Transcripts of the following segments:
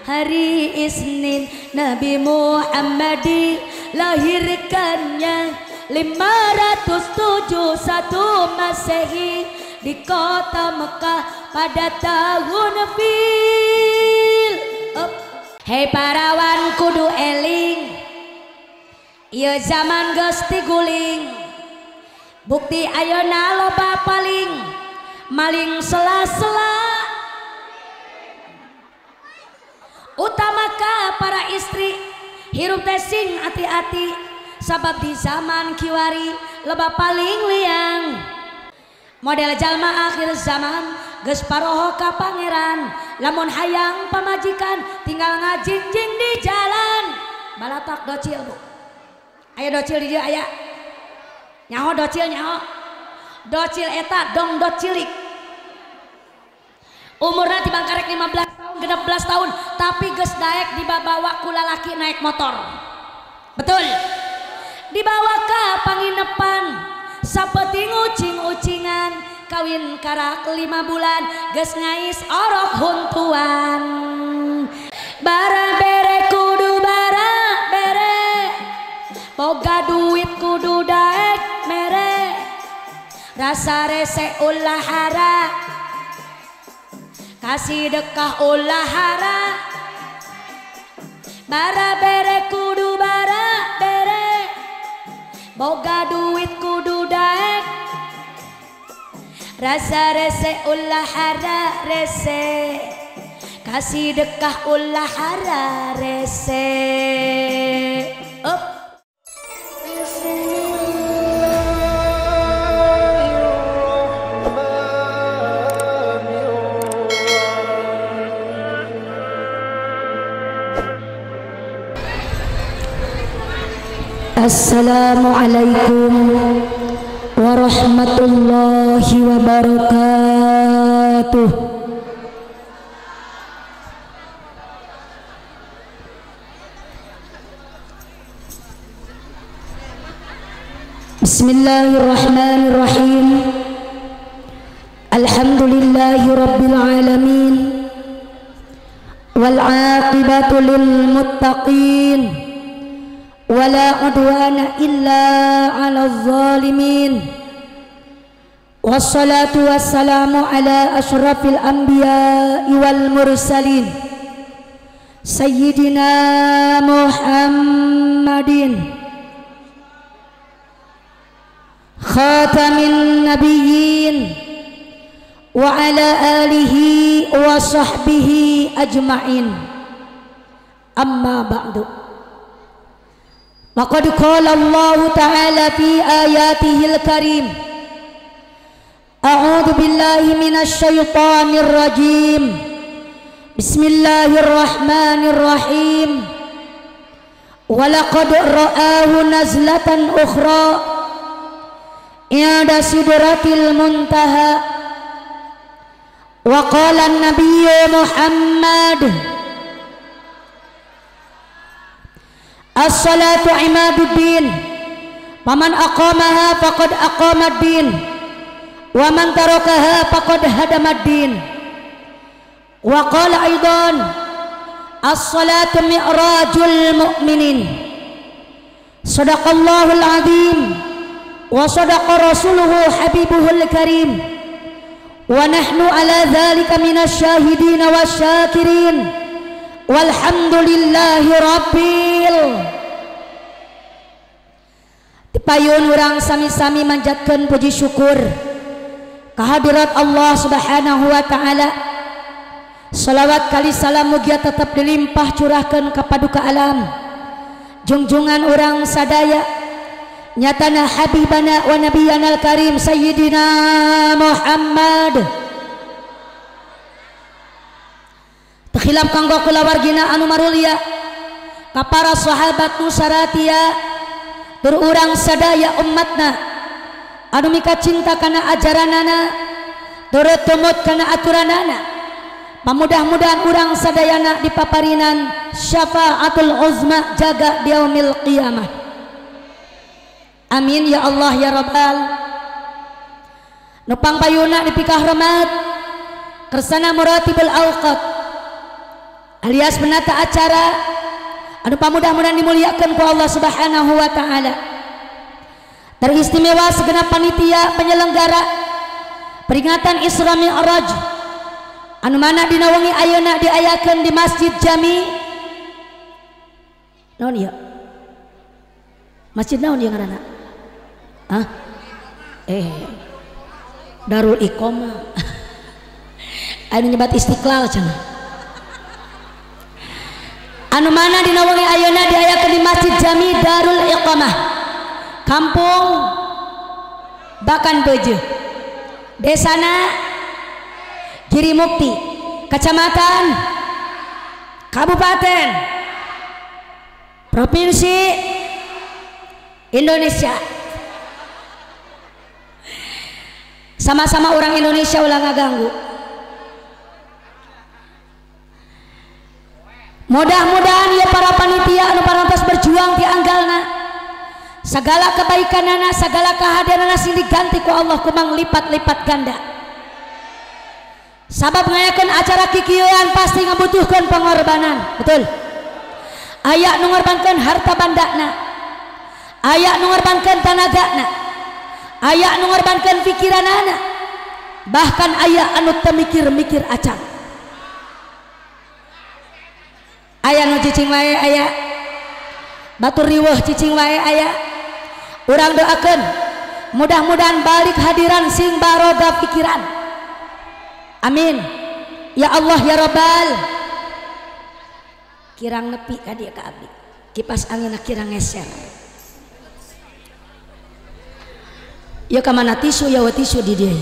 Hari Isnin Nabi Muhammad dilahirkannya 571 Masehi di kota Mekah pada tahun fil. Hei parawan kudu eling, ieu zaman geus tiguling, bukti ayeuna loba paling maling sela-sela. Utamaka para istri hirup teh sing ati-ati, sabab di zaman kiwari loba paling liang. Model jalma akhir zaman geus paroho ka pangeran, lamun hayang pamajikan tinggal ngajingjing di jalan. Balatak docil bu, aya docil di dieu aya. Nyaho docil nyaho. Docil eta dongdot cilik. Umurna tibang karek 15 tahun, 16 tahun, tapi geus daek dibawa ku lalaki naik motor. Betul. Dibawa ka panginepan, sapeting ucing-ucingan, kawin karak 5 bulan, geus ngais orok huntuan. Bara bere kudu bara bere, boga duit kudu daek mere, rasa rese ulah hara, kasih dekah ulah hara. Bara bere kudu bara bere, boga duit kudu daek, rasa rese ulah hara rese, kasih dekah ulah hara rese. Up. Assalamualaikum warahmatullahi wabarakatuh. Bismillahirrahmanirrahim. Alhamdulillahi rabbil alamin, wal aqibatu lil muttaqin, wala udwana illa 'alal zalimin. Wassalatu wassalamu ala asyrafil anbiya'i wal mursalin, sayyidina Muhammadin khatamin nabiyyin wa ala alihi wa sahbihi ajma'in. Amma ba'du. Laqad qala Allah ta'ala fi ayatihil karim, a'udzu billahi minasy syaithanir rajim, bismillahirrahmanirrahim. Wa laqad ra'ahu nazlatan ukhra inda sidratil muntaha. Wa qala an-nabiyyu Muhammad, as-salatu imaduddin, faman aqamaha faqad aqamad din, wa man tarakaha faqad hadamad din. Wa qala aidan, as-salatu mi'rajul mu'minin. Sadaqallahul azim wa sadaqa rasuluhu habibuhul karim, wa nahnu ala dzalika minasy syahidin wasyakirin, walhamdulillahi rabbil. Payun urang sami-sami manjatkeun puji syukur kehadirat Allah Subhanahu wa ta'ala. Salawat kali salam mugia tetap dilimpah curahkeun ka paduka alam jungjungan urang sadaya, nyatana habibana wa nabiyana al-karim sayyidina Muhammad. Terkhilaf kanggo kulawargina anu marulia ka para sahabat nusaratia, berurang sadaya umatna anu mika cinta kana ajaranana, turut tumut kana aturanana. Pamudah-mudahan urang sadayana dipaparinan syafaatul uzma jaga di yaumil qiyamah. Amin ya Allah ya Rabbal. Nupang payuna dipikah rahmat kersana muratibul awqat alias penata acara anu pamudah-mudahan dimuliakan ku Allah Subhanahu wa taala. Teristimewa segenap panitia penyelenggara peringatan Isra Mi'raj anu mana dina wengi ayeuna diayakeun di Masjid Jami naon ieu? Masjid naon ieu ngaranna? Hah? Darul Iqamah. Anu nyebat Istiqlal cenah. Anu mana dina wengi ayeuna diayakeun di Masjid Jami Darul Iqamah, Kampung Bakan Beje, Desana Giri Mukti, Kecamatan, Kabupaten, Provinsi Indonesia. Sama-sama orang Indonesia ulah ngaganggu. Mudah-mudahan ya para panitia anu parantos berjuang di anggalna, segala kebaikanana, segala kehadiranana sing diganti ku Allah kumang lipat-lipat ganda. Sabab ngayakeun acara kikieuan pasti ngabutuhkeun pengorbanan, betul? Aya nu ngorbankeun harta bandana, aya nu ngorbankeun tanagana, aya nu ngorbankeun pikiranana, bahkan aya anu teu mikir-mikir acan. Aya nu cicing wae aya, batur riweuh cicing wae aya. Urang doakeun mudah-mudahan balik hadiran sing baroga pikiran. Amin ya Allah ya Rabbal. Kirang nepi ka dieu ka abdi, kipas anginna kirang ngeser. Ya ka mana tisu ya tisu di dieu.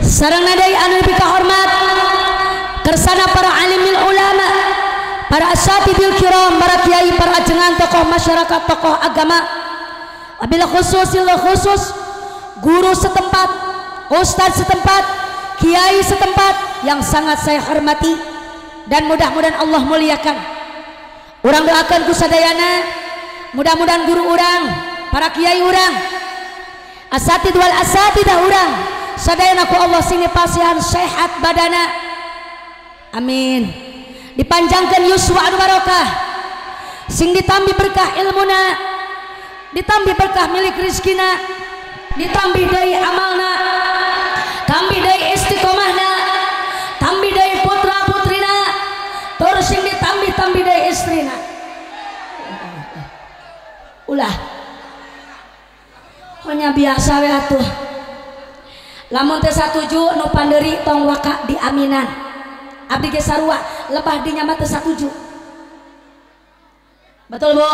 Sareng nadai anu dipikahormat kersana para alimil ulama, para asatidil kiram, para kiai, para ajengan, tokoh masyarakat, tokoh agama, apabila khusus khusus guru setempat, ustadz setempat, kiai setempat yang sangat saya hormati dan mudah-mudahan Allah muliakan. Urang doakan ku sadayana, mudah-mudahan guru urang, para kiai urang, asatid wal asatidah urang, sadayana ku Allah sini pasihan sehat badana. Amin. Dipanjangkan yuswa anu barokah, sing ditambi berkah ilmuna, ditambi berkah milik rizkina, ditambi deui amalna, tambi deui istiqomahna, tambi deui putra putrina, terus sing ditambi tambi deui istrina. Ulah hanya biasa we atuh. Lamun teu satuju nu pandeuri tong waka diaminan. Abdi ge sarua lebah dinya mah teu satuju. Betul Bu?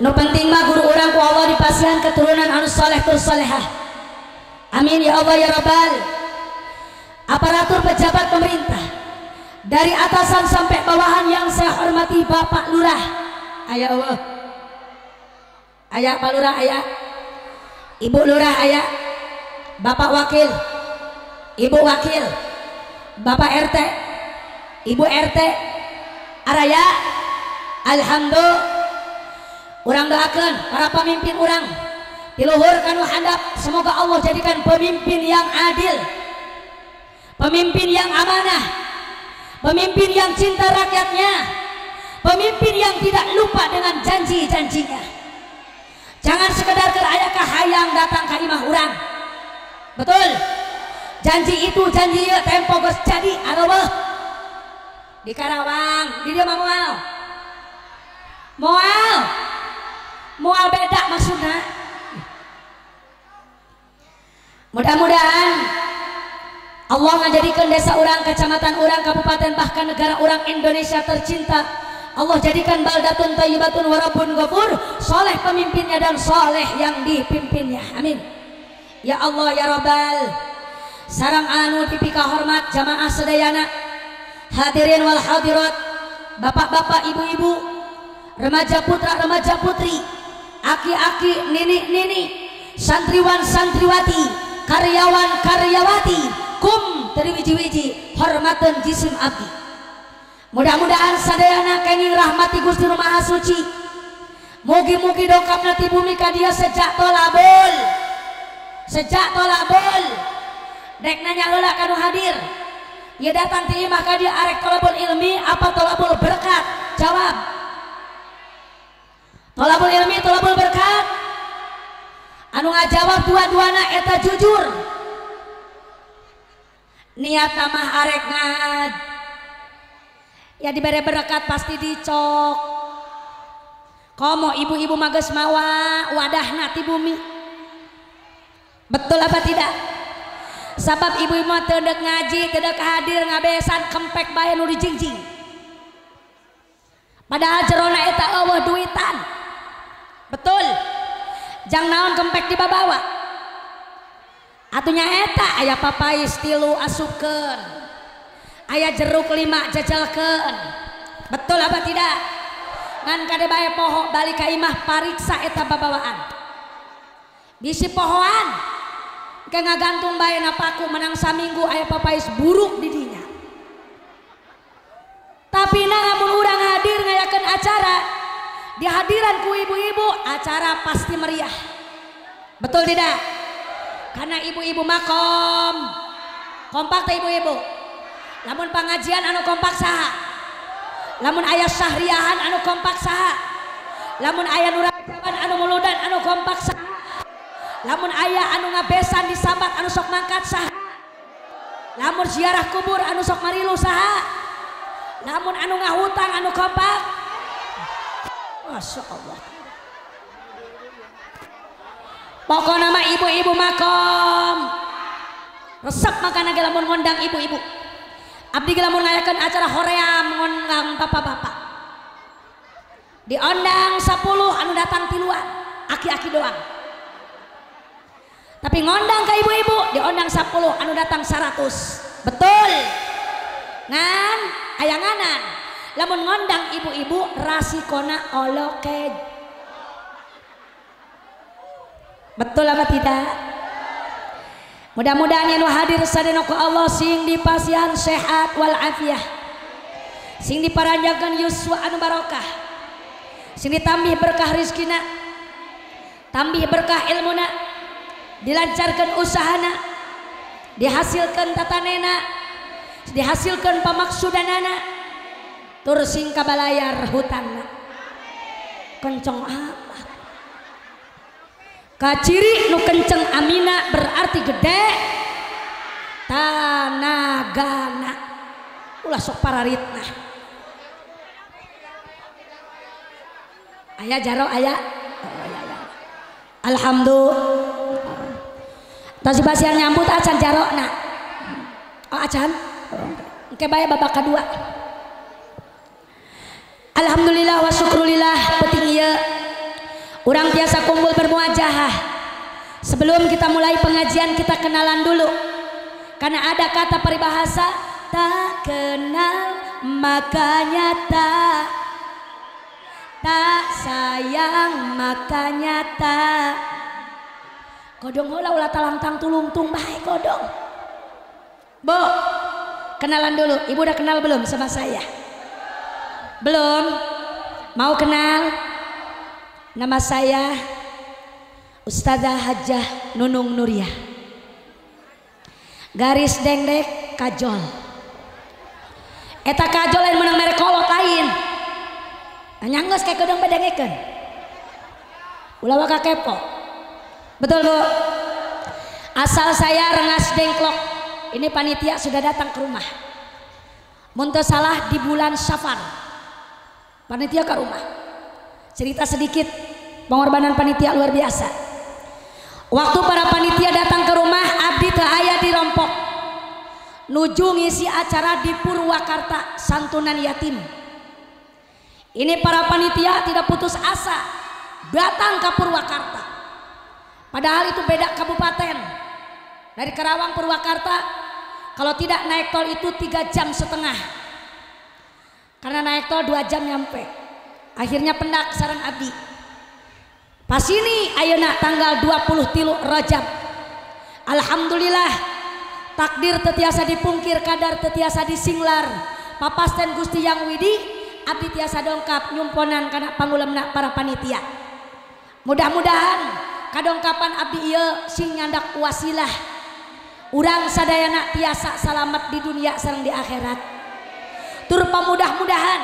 Nu penting mah guru urang ku Allah dipasihan keturunan anu soleh tur solehah. Amin ya Allah ya Rabbal. Aparatur pejabat pemerintah dari atasan sampai bawahan yang saya hormati Bapak Lurah, aya Allah, aya Pak Lurah, aya Ibu Lurah, aya Bapak Wakil, Ibu Wakil, Bapak RT, Ibu RT, araya. Alhamdulillah. Urang doakan para pemimpin urang diluhur kanu handap, semoga Allah jadikan pemimpin yang adil, pemimpin yang amanah, pemimpin yang cinta rakyatnya, pemimpin yang tidak lupa dengan janji-janjinya. Jangan sekedar aya kahayang datang ka imah urang. Betul? Janji itu janji ieu tempo geus jadi areueuh. Di Karawang, di dieu mah moal. Moal. Moal beda maksudna. Mudah-mudahan Allah ngajadikeun desa urang, kecamatan urang, kabupaten, bahkan negara urang Indonesia tercinta. Allah jadikan baldatun thayyibatun warabun ghafur, soleh pemimpinnya dan soleh yang dipimpinnya. Amin ya Allah ya Rabbal. Sarang anu dipika hormat jamaah sedayana, hadirin wal hadirat, bapak-bapak, ibu-ibu, remaja putra, remaja putri, aki-aki, nini-nini, santriwan, santriwati, karyawan, karyawati, kum triwiji-wiji, hormaten jisim abdi. Mudah-mudahan sadayana kenging rahmati Gusti Nu Maha Suci. Mugi-mugi dongkapna ti bumi ka dia sejak tolabul. Sejak tolabul. Rek nanya heula ka nu hadir. Ieu datang ti imah ka dia arek tolabul ilmi apa tolabul berkat? Jawab. Tolabul ilmi, tolabul berkat. Anu ngajawab dua-duana eta jujur. Niat mah arek ngaj. Ya dibere berkat pasti dicok. Komo ibu-ibu mah geus mawa wadahna ti bumi. Betul apa tidak? Sabab ibu-ibu mah teu deuk ngaji, teu deuk hadir ngabesan kempek bae nu dijingjing. Padahal jerona eta eueuh duitan. Betul. Jang naon kempek dibabawa? Atunya eta aya papais 3 asupkeun. Aya jeruk 5 jejelkeun. Betul apa tidak? Ngan kade bae poho balik ka imah pariksa eta babawaan. Bisi pohoan. Ke ngagantung bae napaku menang saminggu aya papais buruk di dinya. Tapi nah lamun urang hadir ngayakeun acara di hadiran ku ibu-ibu, acara pasti meriah. Betul tidak? Karena ibu-ibu makom kompak teh ibu-ibu. Lamun pengajian anu kompak saha? Lamun aya syahriahan anu kompak saha? Lamun aya nurajaban anu muludan anu kompak saha? Lamun aya anu ngabesan disambat anu sok mangkat saha? Lamun ziarah kubur anu sok marilu saha? Lamun anu ngahutang anu kompak? Masya Allah. Pokokna mah ibu-ibu makom resep makana ge lamun ngondang ibu-ibu. Abdi ge lamun ngayakeun acara hoream ngondang bapak-bapak. Diondang 10 anu datang 3, aki-aki doang. Tapi ngondang ke ibu-ibu diondang 10 anu datang 100. Betul. Ngan ayanganan lamun ngondang ibu-ibu rasikona olokej. Betul apa tidak? Mudah-mudahan yang hadir sadayana ku Allah sing dipasihan sehat wal afiah, sing diparanjangkeun yuswa anu barokah, sing ditambih berkah rizkina, tambih berkah ilmuna, dilancarkan usahana, dihasilkan tatanena, dihasilkan pamaksudanana, tur sing kabalayar hutangna. Kenceng amat. Kaciri nu kenceng amina berarti gede tanagana. Ulah sok pararitna. Aya jaro aya. Oh, ya, ya. Alhamdulillah. Tos basian nyambut acan jarokna. Oh acan. Engke bae babak kadua. Alhamdulillah wa syukrulillah penting ieu. Urang biasa kumpul bermuajahah. Sebelum kita mulai pengajian kita kenalan dulu. Karena ada kata peribahasa tak kenal makanya tak, tak sayang makanya tak. Kodong heula ulah talangtang tulungtung bae kodong. Bu, kenalan dulu. Ibu udah kenal belum sama saya? Belum? Mau kenal? Nama saya Ustazah Hajah Nunung Nuriyah. Garis dengdek kajol. Eta kajol lain menang merek kolot lain. Nyanggeus kayak kodong bedengekeun. Ulah waka kepo. Betul Bu? Asal saya Rengas Dengklok. Ini panitia sudah datang ke rumah. Mun teu salah di bulan Safar. Panitia ke rumah. Cerita sedikit pengorbanan panitia luar biasa. Waktu para panitia datang ke rumah, abdi teu aya di Rompok. Nuju ngisi acara di Purwakarta, santunan yatim. Ini para panitia tidak putus asa, datang ke Purwakarta. Padahal itu beda kabupaten. Dari Karawang Purwakarta, kalau tidak naik tol itu 3,5 jam. Karena naik tol 2 jam nyampe. Akhirnya pendak sareng abdi. Pas ini ayeuna tanggal 23 Rajab. Alhamdulillah takdir tetiasa dipungkir, kadar tetiasa disinglar. Papasten Gusti Yang Widi abdi tiasa dongkap nyumponan kana pangulemna para panitia. Mudah-mudahan kadongkapan abdi ieu sing nyandak wasilah urang sadayana tiasa salamet di dunia sareng di akhirat. Tur pamudah-mudahan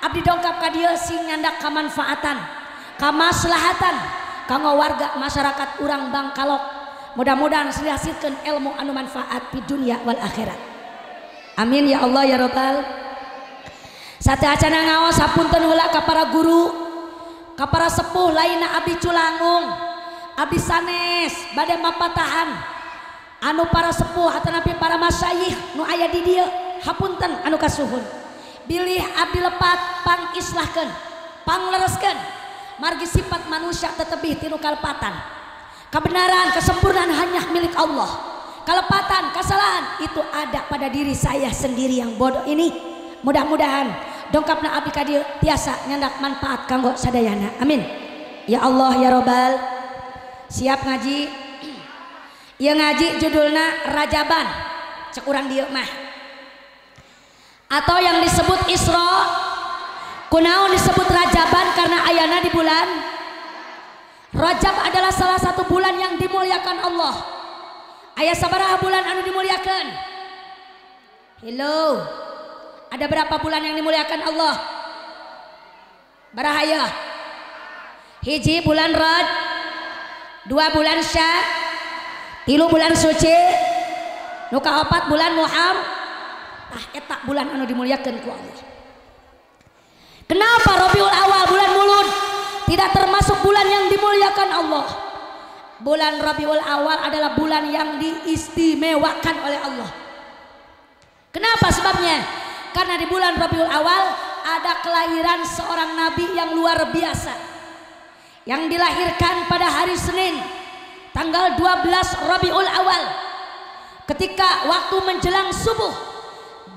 abdi dongkap ka dieu sing nyandak kamanfaatan, kamaslahatan kanggo warga masyarakat urang Bangkalok. Mudah-mudahan dihasilkeun ilmu anu manfaat di dunia wal akhirat. Amin ya Allah ya Rabbal. Sateuacana ngaos hapunten heula ka para guru, ka para sepuh lainna abdi culangung, abdi sanes bade mapatahan anu para sepuh atanapi para masyayikh nu aya di dieu hapunten anu kasuhun. Bilih abdi lepat pangislahkeun, panglereskeun margi sifat manusia tetebih tinu kalepatan. Kebenaran, kesempurnaan hanya milik Allah. Kelepatan, kesalahan itu ada pada diri saya sendiri yang bodoh ini. Mudah-mudahan dongkapna abdi ka dieu tiasa nyandak manfaat kanggo sadayana. Amin. Ya Allah ya Robbal. Siap ngaji? Ieu ngaji judulna Rajaban. Cek urang dieu mah. Atau yang disebut Isra. Kunaon disebut Rajaban karena ayana di bulan Rajab adalah salah satu bulan yang dimuliakan Allah. Aya sabaraha bulan anu dimuliakan? Hello. Ada berapa bulan yang dimuliakan Allah? Barahaya. Hiji bulan Raj, 2 bulan Sya, 3 bulan Suci, nu kaopat bulan Muharram. Tah eta bulan anu dimuliakan ku Allah. Kenapa Rabiul Awal bulan Mulud tidak termasuk bulan yang dimuliakan Allah? Bulan Rabiul Awal adalah bulan yang diistimewakan oleh Allah. Kenapa sebabnya? Karena di bulan Rabiul Awal ada kelahiran seorang nabi yang luar biasa, yang dilahirkan pada hari Senin tanggal 12 Rabiul Awal ketika waktu menjelang subuh.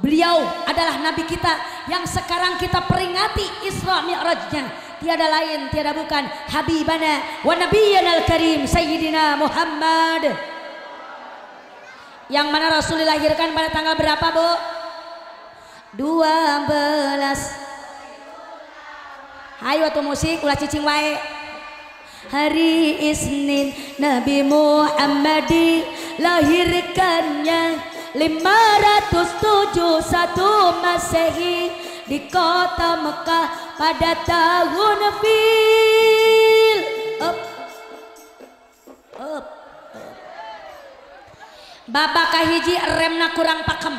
Beliau adalah nabi kita yang sekarang kita peringati Isra Mi'rajnya. Tiada lain, tiada bukan Habibana wa Nabiyana al-Karim Sayyidina Muhammad. Yang mana Rasul dilahirkan pada tanggal berapa, Bu? 12. Hayu atuh musik ulah cicing wae. Hari Isnin Nabi Muhammad dilahirkannya 571 Masehi di kota Mekah pada tahun fil. Up. Up. Bapak kahiji remna kurang pakem.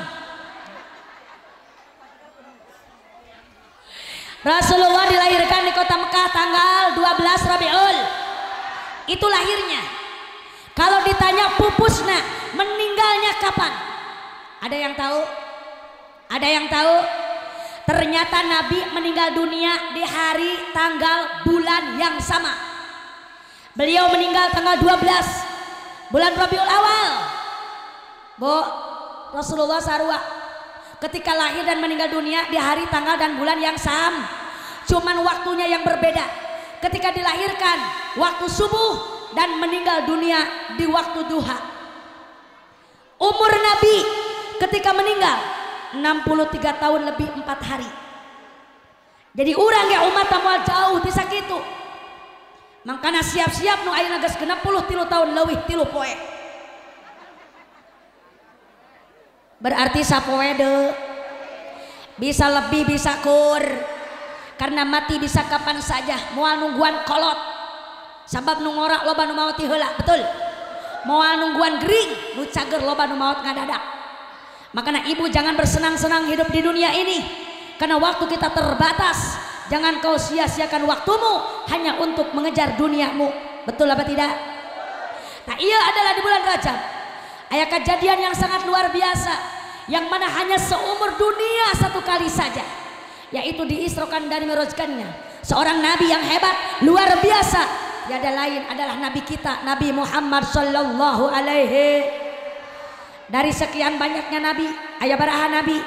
Rasulullah dilahirkan di kota Mekah tanggal 12 Rabiul. Itu lahirnya. Kalau ditanya pupusna, meninggalnya kapan? Ada yang tahu? Ada yang tahu? Ternyata Nabi meninggal dunia di hari, tanggal, bulan yang sama. Beliau meninggal tanggal 12 bulan Rabiul Awal. Bu, Rasulullah sarua ketika lahir dan meninggal dunia di hari, tanggal, dan bulan yang sama. Cuman waktunya yang berbeda. Ketika dilahirkan waktu subuh dan meninggal dunia di waktu duha. Umur Nabi ketika meninggal 63 tahun lebih 4 hari. Jadi urang ge umat moal jauh ti sakitu. Mangkana siap-siap nu ayeuna geus 63 tahun leuwih 3 poe. Berarti sapoe deui. Bisa lebih bisa kur. Karena mati bisa kapan saja, moal nungguan kolot. Sabab nu ngora loba nu maot ti heula, betul. Moal nungguan gering, nu cager loba nu maot ngadadak. Makanya ibu jangan bersenang-senang hidup di dunia ini, karena waktu kita terbatas. Jangan kau sia-siakan waktumu hanya untuk mengejar duniamu. Betul apa tidak? Nah, iya adalah di bulan Rajab aya kejadian yang sangat luar biasa, yang mana hanya seumur dunia satu kali saja, yaitu diisrokan dan mirajkannya seorang nabi yang hebat luar biasa. Tiada lain adalah nabi kita, Nabi Muhammad sallallahu alaihi. Dari sekian banyaknya nabi, aya baraha nabi.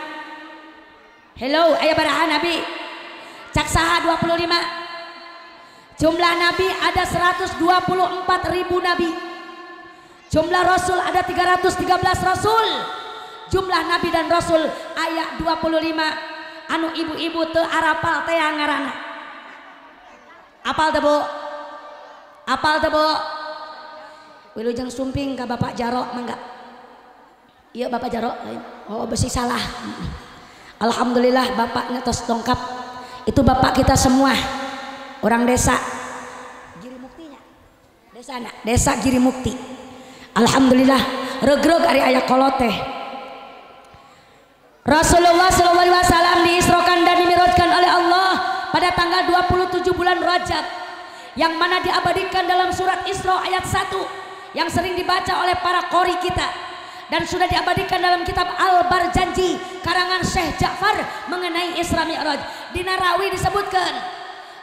Hello, aya baraha nabi. Cak saha 25. Jumlah nabi ada 124.000 nabi. Jumlah rasul ada 313 rasul. Jumlah nabi dan rasul ayat 25. anu ibu-ibu teu arapal teh ngaranna. Apal teu Bu? Apal teu Bu? Wilujeng sumping ka Bapak Jaro mangga. Iya Bapak Jaro lain. Oh besi salah. Alhamdulillah bapaknya tos dongkap. Itu bapak kita semua. Orang desa Giri Muktinya. Desa anak, desa Giri Mukti. Alhamdulillah regreg ari aya kolot teh. Rasulullah sallallahu alaihi wasallam diisrokan dan dimi'rajkan oleh Allah pada tanggal 27 bulan Rajab, yang mana diabadikan dalam surat Isra ayat 1 yang sering dibaca oleh para qori kita dan sudah diabadikan dalam kitab Al-Barjanji karangan Syekh Ja'far mengenai Isra Mi'raj. Di Narawi disebutkan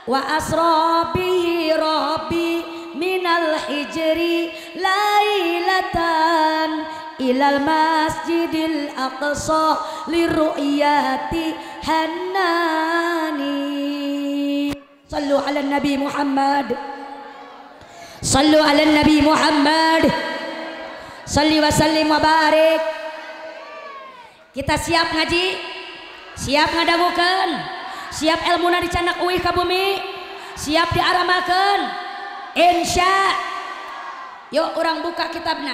wa asra bihi rabbi minal hijri lailatan ilal masjidil aqsa liru'yati hannani. Sallu ala nabi Muhammad. Sallu ala nabi Muhammad. Salli wa sallim wa barik. Kita siap ngaji, siap ngadangukeun, siap ilmuna dicanak uih ka bumi, siap diaramakeun. Insya. Yuk urang buka kitabna.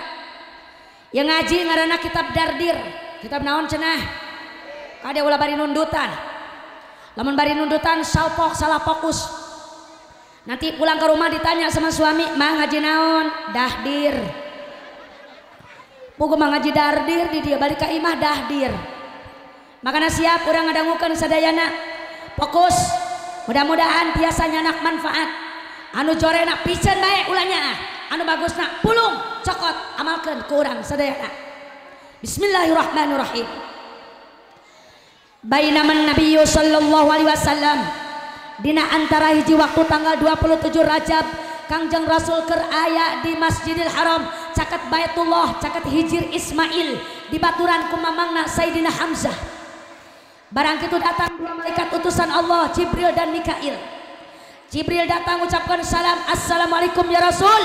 Yang ngaji ngaranna kitab Dardir. Kitab naon cenah? Kade ulah bari nundutan. Lamun bari nundutan salpok salah fokus. Nanti pulang ke rumah ditanya sama suami, "Mah ngaji naon?" Dahdir. Pugu mah ngaji dardir di dia balik ka imah dahdir. Makana siap urang ngadangukeun sadayana. Fokus. Mudah-mudahan tiasa nyanak manfaat. Anu jorena piceun bae ulah nyaah. Anu bagusna pulung cokot amalkeun ku urang sadayana. Bismillahirrahmanirrahim. Bainaman Nabiyyu sallallahu alaihi wasallam dina antara hiji waktu tanggal 27 Rajab Kangjeng Rasul keur aya di Masjidil Haram caket Baitullah caket Hijir Ismail di baturan ku mamangna Sayyidina Hamzah. Barang kitu datang dua malaikat utusan Allah, Jibril dan Mikail. Jibril datang ucapkan salam, "Assalamualaikum ya Rasul."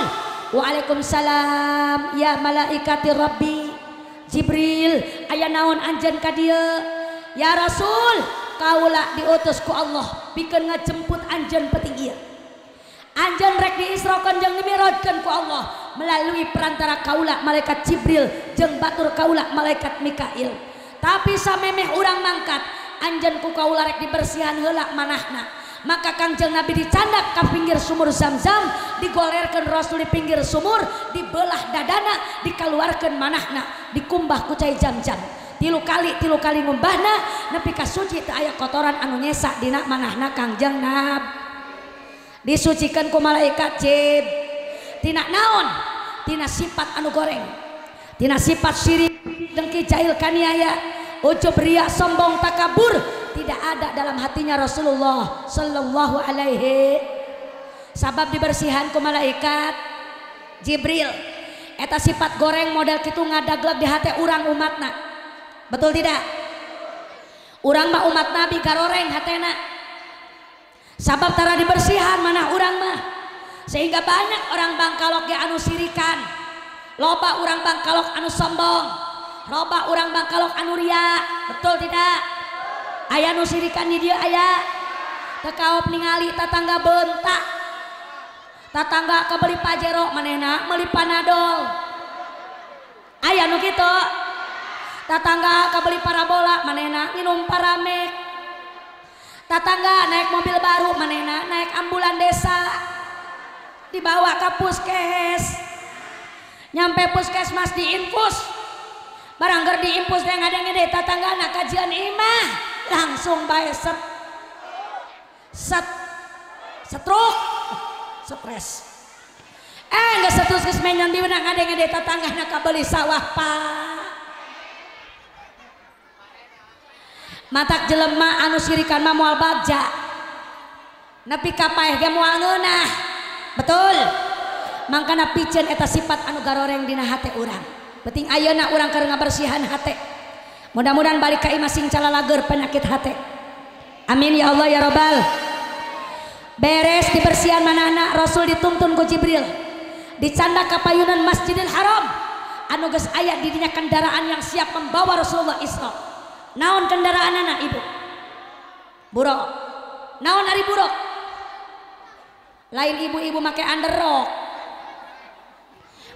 "Waalaikumsalam ya malaikati Rabbi." Jibril, aya naon anjeun ka dieu? "Ya Rasul, kaula diutus ku Allah pikeun ngajemput anjeun peuting ieu. Anjeun rek diisrokeun jeung dimi'rajkeun ku Allah melalui perantara kaula malaikat Jibril jeung batur kaula malaikat Mikail. Tapi samemeh urang mangkat, anjeun ku kaula rek dibersihan heula manahna." Maka Kangjeng Nabi dicandak ke pinggir sumur Zam-Zam, digolerkeun Rasul di pinggir sumur, dibelah dadana, dikeluarkeun manahna, dikumbah ku cai Zam-Zam. Tilu kali ngumbahna nepi ka suci teu aya kotoran anu nyesa dina manahna Kangjeng Nabi. Disucikan ku malaikat Jib. Tina naon? Tina sifat anu goreng. Tina sifat syirik, dengki, jahil, kaniaya, ujub, riya, sombong, takabur tidak ada dalam hatinya Rasulullah sallallahu alaihi. Sabab dibersihan ku malaikat Jibril. Eta sifat goreng model kitu ngadagleg di hati urang umatna. Betul tidak? Urang mah umat Nabi garoreng hatena. Sabab tara dibersihan mana urang mah. Sehingga banyak orang Bangkalok ge anu sirikan. Loba urang Bangkalok anu sombong. Loba urang Bangkalok anu ria. Betul tidak? Aya nu sirikan di dieu aya. Teu kaop ningali tatangga bentak. Tatangga kabeli Pajero manehna meuli Panadol. Aya nu kitu. Tatangga kabeli parabola manehna nginum Paramek. Tatangga naik mobil baru manehna naik ambulan desa. Dibawa ke puskes. Nyampe puskesmas diinfus. Barang ger diinfus teh ngadeng-ngede tatangga na kajian imah. Langsung bae set set stroke stres. Geus setrus geus menyan di mana ngadeng-ngede tatangga na kabeli sawah pak. Matak jelema anu sirikan mah moal bagja. Nepi ka paeh ge moal ngeunah. Betul. Mangkana piceun eta sifat anu garoreng dina hate urang. Penting ayeuna urang keur ngabersihan hate. Mudah-mudahan balik ka imah sing calalager penyakit hate. Amin ya Allah ya Robbal. Beres dibersihan manahna Rasul dituntun ku Jibril. Dicandak ka payunan Masjidil Haram. Anu geus aya di dinya kendaraan yang siap membawa Rasulullah Isra. Naon kendaraanana ibu? Buruk. Naon ari buruk? Lain ibu-ibu make underrok.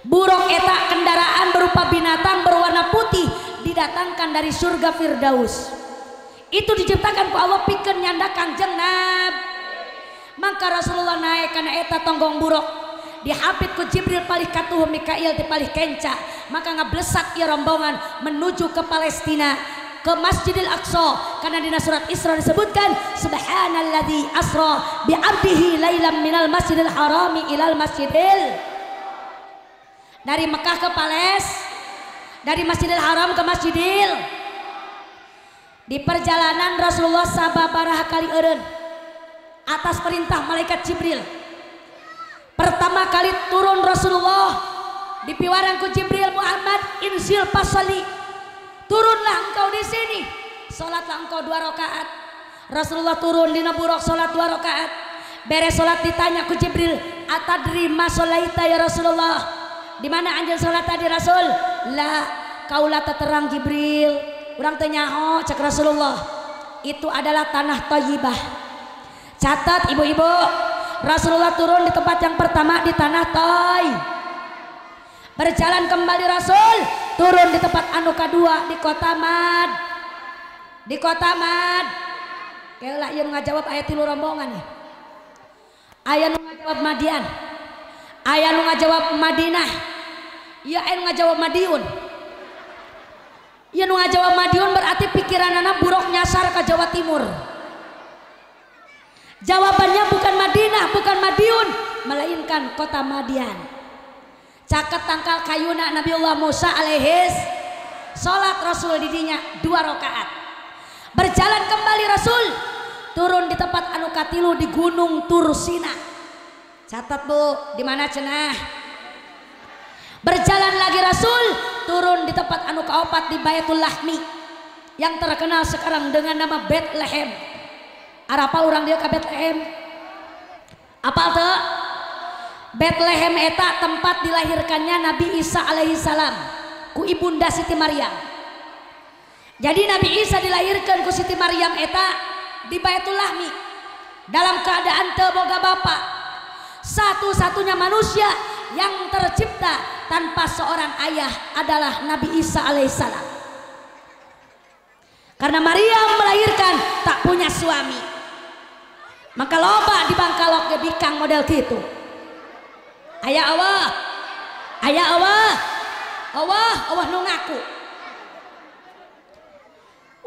Buruk eta kendaraan berupa binatang berwarna putih didatangkan dari surga Firdaus. Itu diciptakan ku Allah pikeun nyanda Kangjeng Nabi. Maka Rasulullah naik kana eta tonggong buruk. Dihapit ku Jibril palih katuhu, Mikail di palih kenca. Maka ngablesak ieu rombongan menuju ke Palestina, ke Masjidil Aqsa, karena dina surat Isra disebutkan subhanalladzi asra bi 'abdihi lailan minal masjidil harami ilal masjidil. Dari Mekah ke Pales, dari Masjidil Haram ke Masjidil. Di perjalanan Rasulullah sababaraha kali eureun atas perintah malaikat Jibril. Pertama kali turun Rasulullah dipiwarang ku Jibril, Muhammad inzil fasali, turunlah engkau di sini, salatlah engkau 2 rakaat. Rasulullah turun dina buruk salat 2 rakaat. Beres salat ditanya ku Jibril, atadri ma sholaita ya Rasulullah? Di mana anjeun salat tadi Rasul? La, kaula terang Jibril, urang teu nyaho cek Rasulullah. Itu adalah tanah thayyibah. Catat ibu-ibu, Rasulullah turun di tempat yang pertama di tanah Thai. Berjalan kembali Rasul turun di tempat anu kadua di kota Mad. Di kota Mad. Keula ieu ngajawab aya 3 rombongan ya. Aya nu ngajawab Madian. Aya nu ngajawab Madinah. Ieu aya nu ngajawab Madiun. Ieu nu ngajawab Madiun berarti pikiranana buruk nyasar ke Jawa Timur. Jawabannya bukan Madinah, bukan Madiun, melainkan kota Madian. Caket tangkal kayuna Nabiullah Musa alaihis salat Rasul didinya 2 rakaat. Berjalan kembali Rasul turun di tempat anu katilu di Gunung Tursina. Catat Bu, di mana cenah? Berjalan lagi Rasul turun di tempat anu kaopat di Baitul Lahmi yang terkenal sekarang dengan nama Bethlehem. Arapa orang dia ke Bethlehem? Apal teu? Bethlehem eta tempat dilahirkannya Nabi Isa alaihi salam ku ibunda Siti Maryam. Jadi Nabi Isa dilahirkan ku Siti Maryam eta di Baitul Lahmi dalam keadaan teu boga bapa. Satu-satunya manusia yang tercipta tanpa seorang ayah adalah Nabi Isa alaihi salam. Karena Maryam melahirkan tak punya suami. Maka loba di Bangkalok ge bikang model gitu. Aya Allah, aya Allah, Allah, Allah nu ngaku.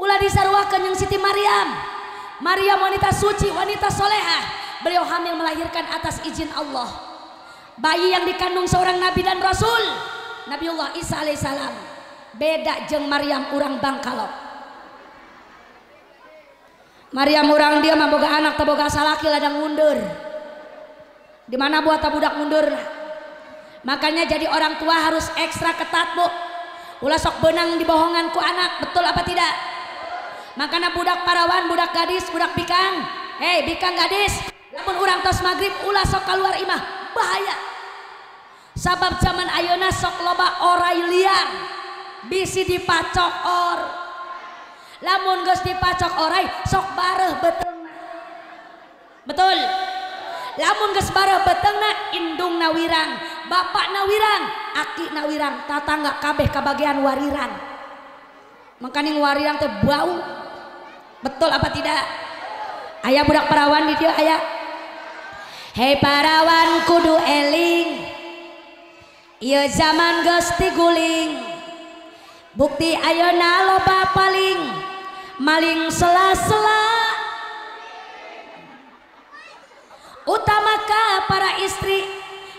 Ulah disaruakeun jeung Siti Maryam. Maryam wanita suci, wanita solehah. Beliau hamil melahirkan atas izin Allah. Bayi yang dikandung seorang nabi dan rasul, Nabiullah Isa alaihissalam. Beda jeung Maryam urang Bangkalok. Maryam urang dia mah boga anak teu boga salaki ladang mundur. Di mana buat budak mundur? Makanya jadi orang tua harus ekstra ketat, Bu. Ulah sok benang dibohongan ku anak, betul apa tidak? Makanya budak parawan, budak gadis, budak bikang. Hei, bikang gadis, lamun urang tos maghrib ulah sok keluar imah, bahaya. Sabab zaman ayeuna sok loba orai liar, bisi dipacok or. Lamun geus dipacok orai sok bareuh beuteungna. Betul. Lamun geus bareuh beuteungna indungna wirang, bapakna wirang, akina wirang, tatangga kabeh kabagian wariran. Makaning warirang teh bau. Betul apa tidak? Aya budak parawan di dieu aya. Hei parawan kudu eling, ieu zaman geus tiguling. Bukti ayeuna loba paling, maling sela-sela. Utamaka para istri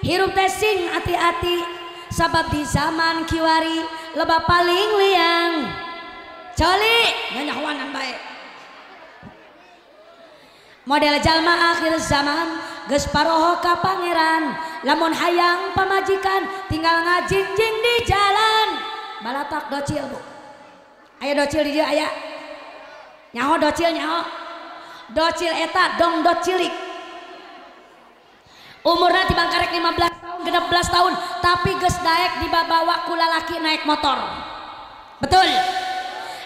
hirup teh sing ati-ati, sabab di zaman kiwari loba paling liang. Coli nyanyahuanan bae. Model jalma akhir zaman geus paroho ka pangeran, lamun hayang pamajikan tinggal ngajingjing di jalan. Balatak docil, Bu. Aya docil di dieu aya. Nyaho docil nyaho. Docil eta dongdot cilik. Umurna tibang karek 15 tahun, 16 tahun, tapi geus daek dibabawa ku lalaki naik motor. Betul.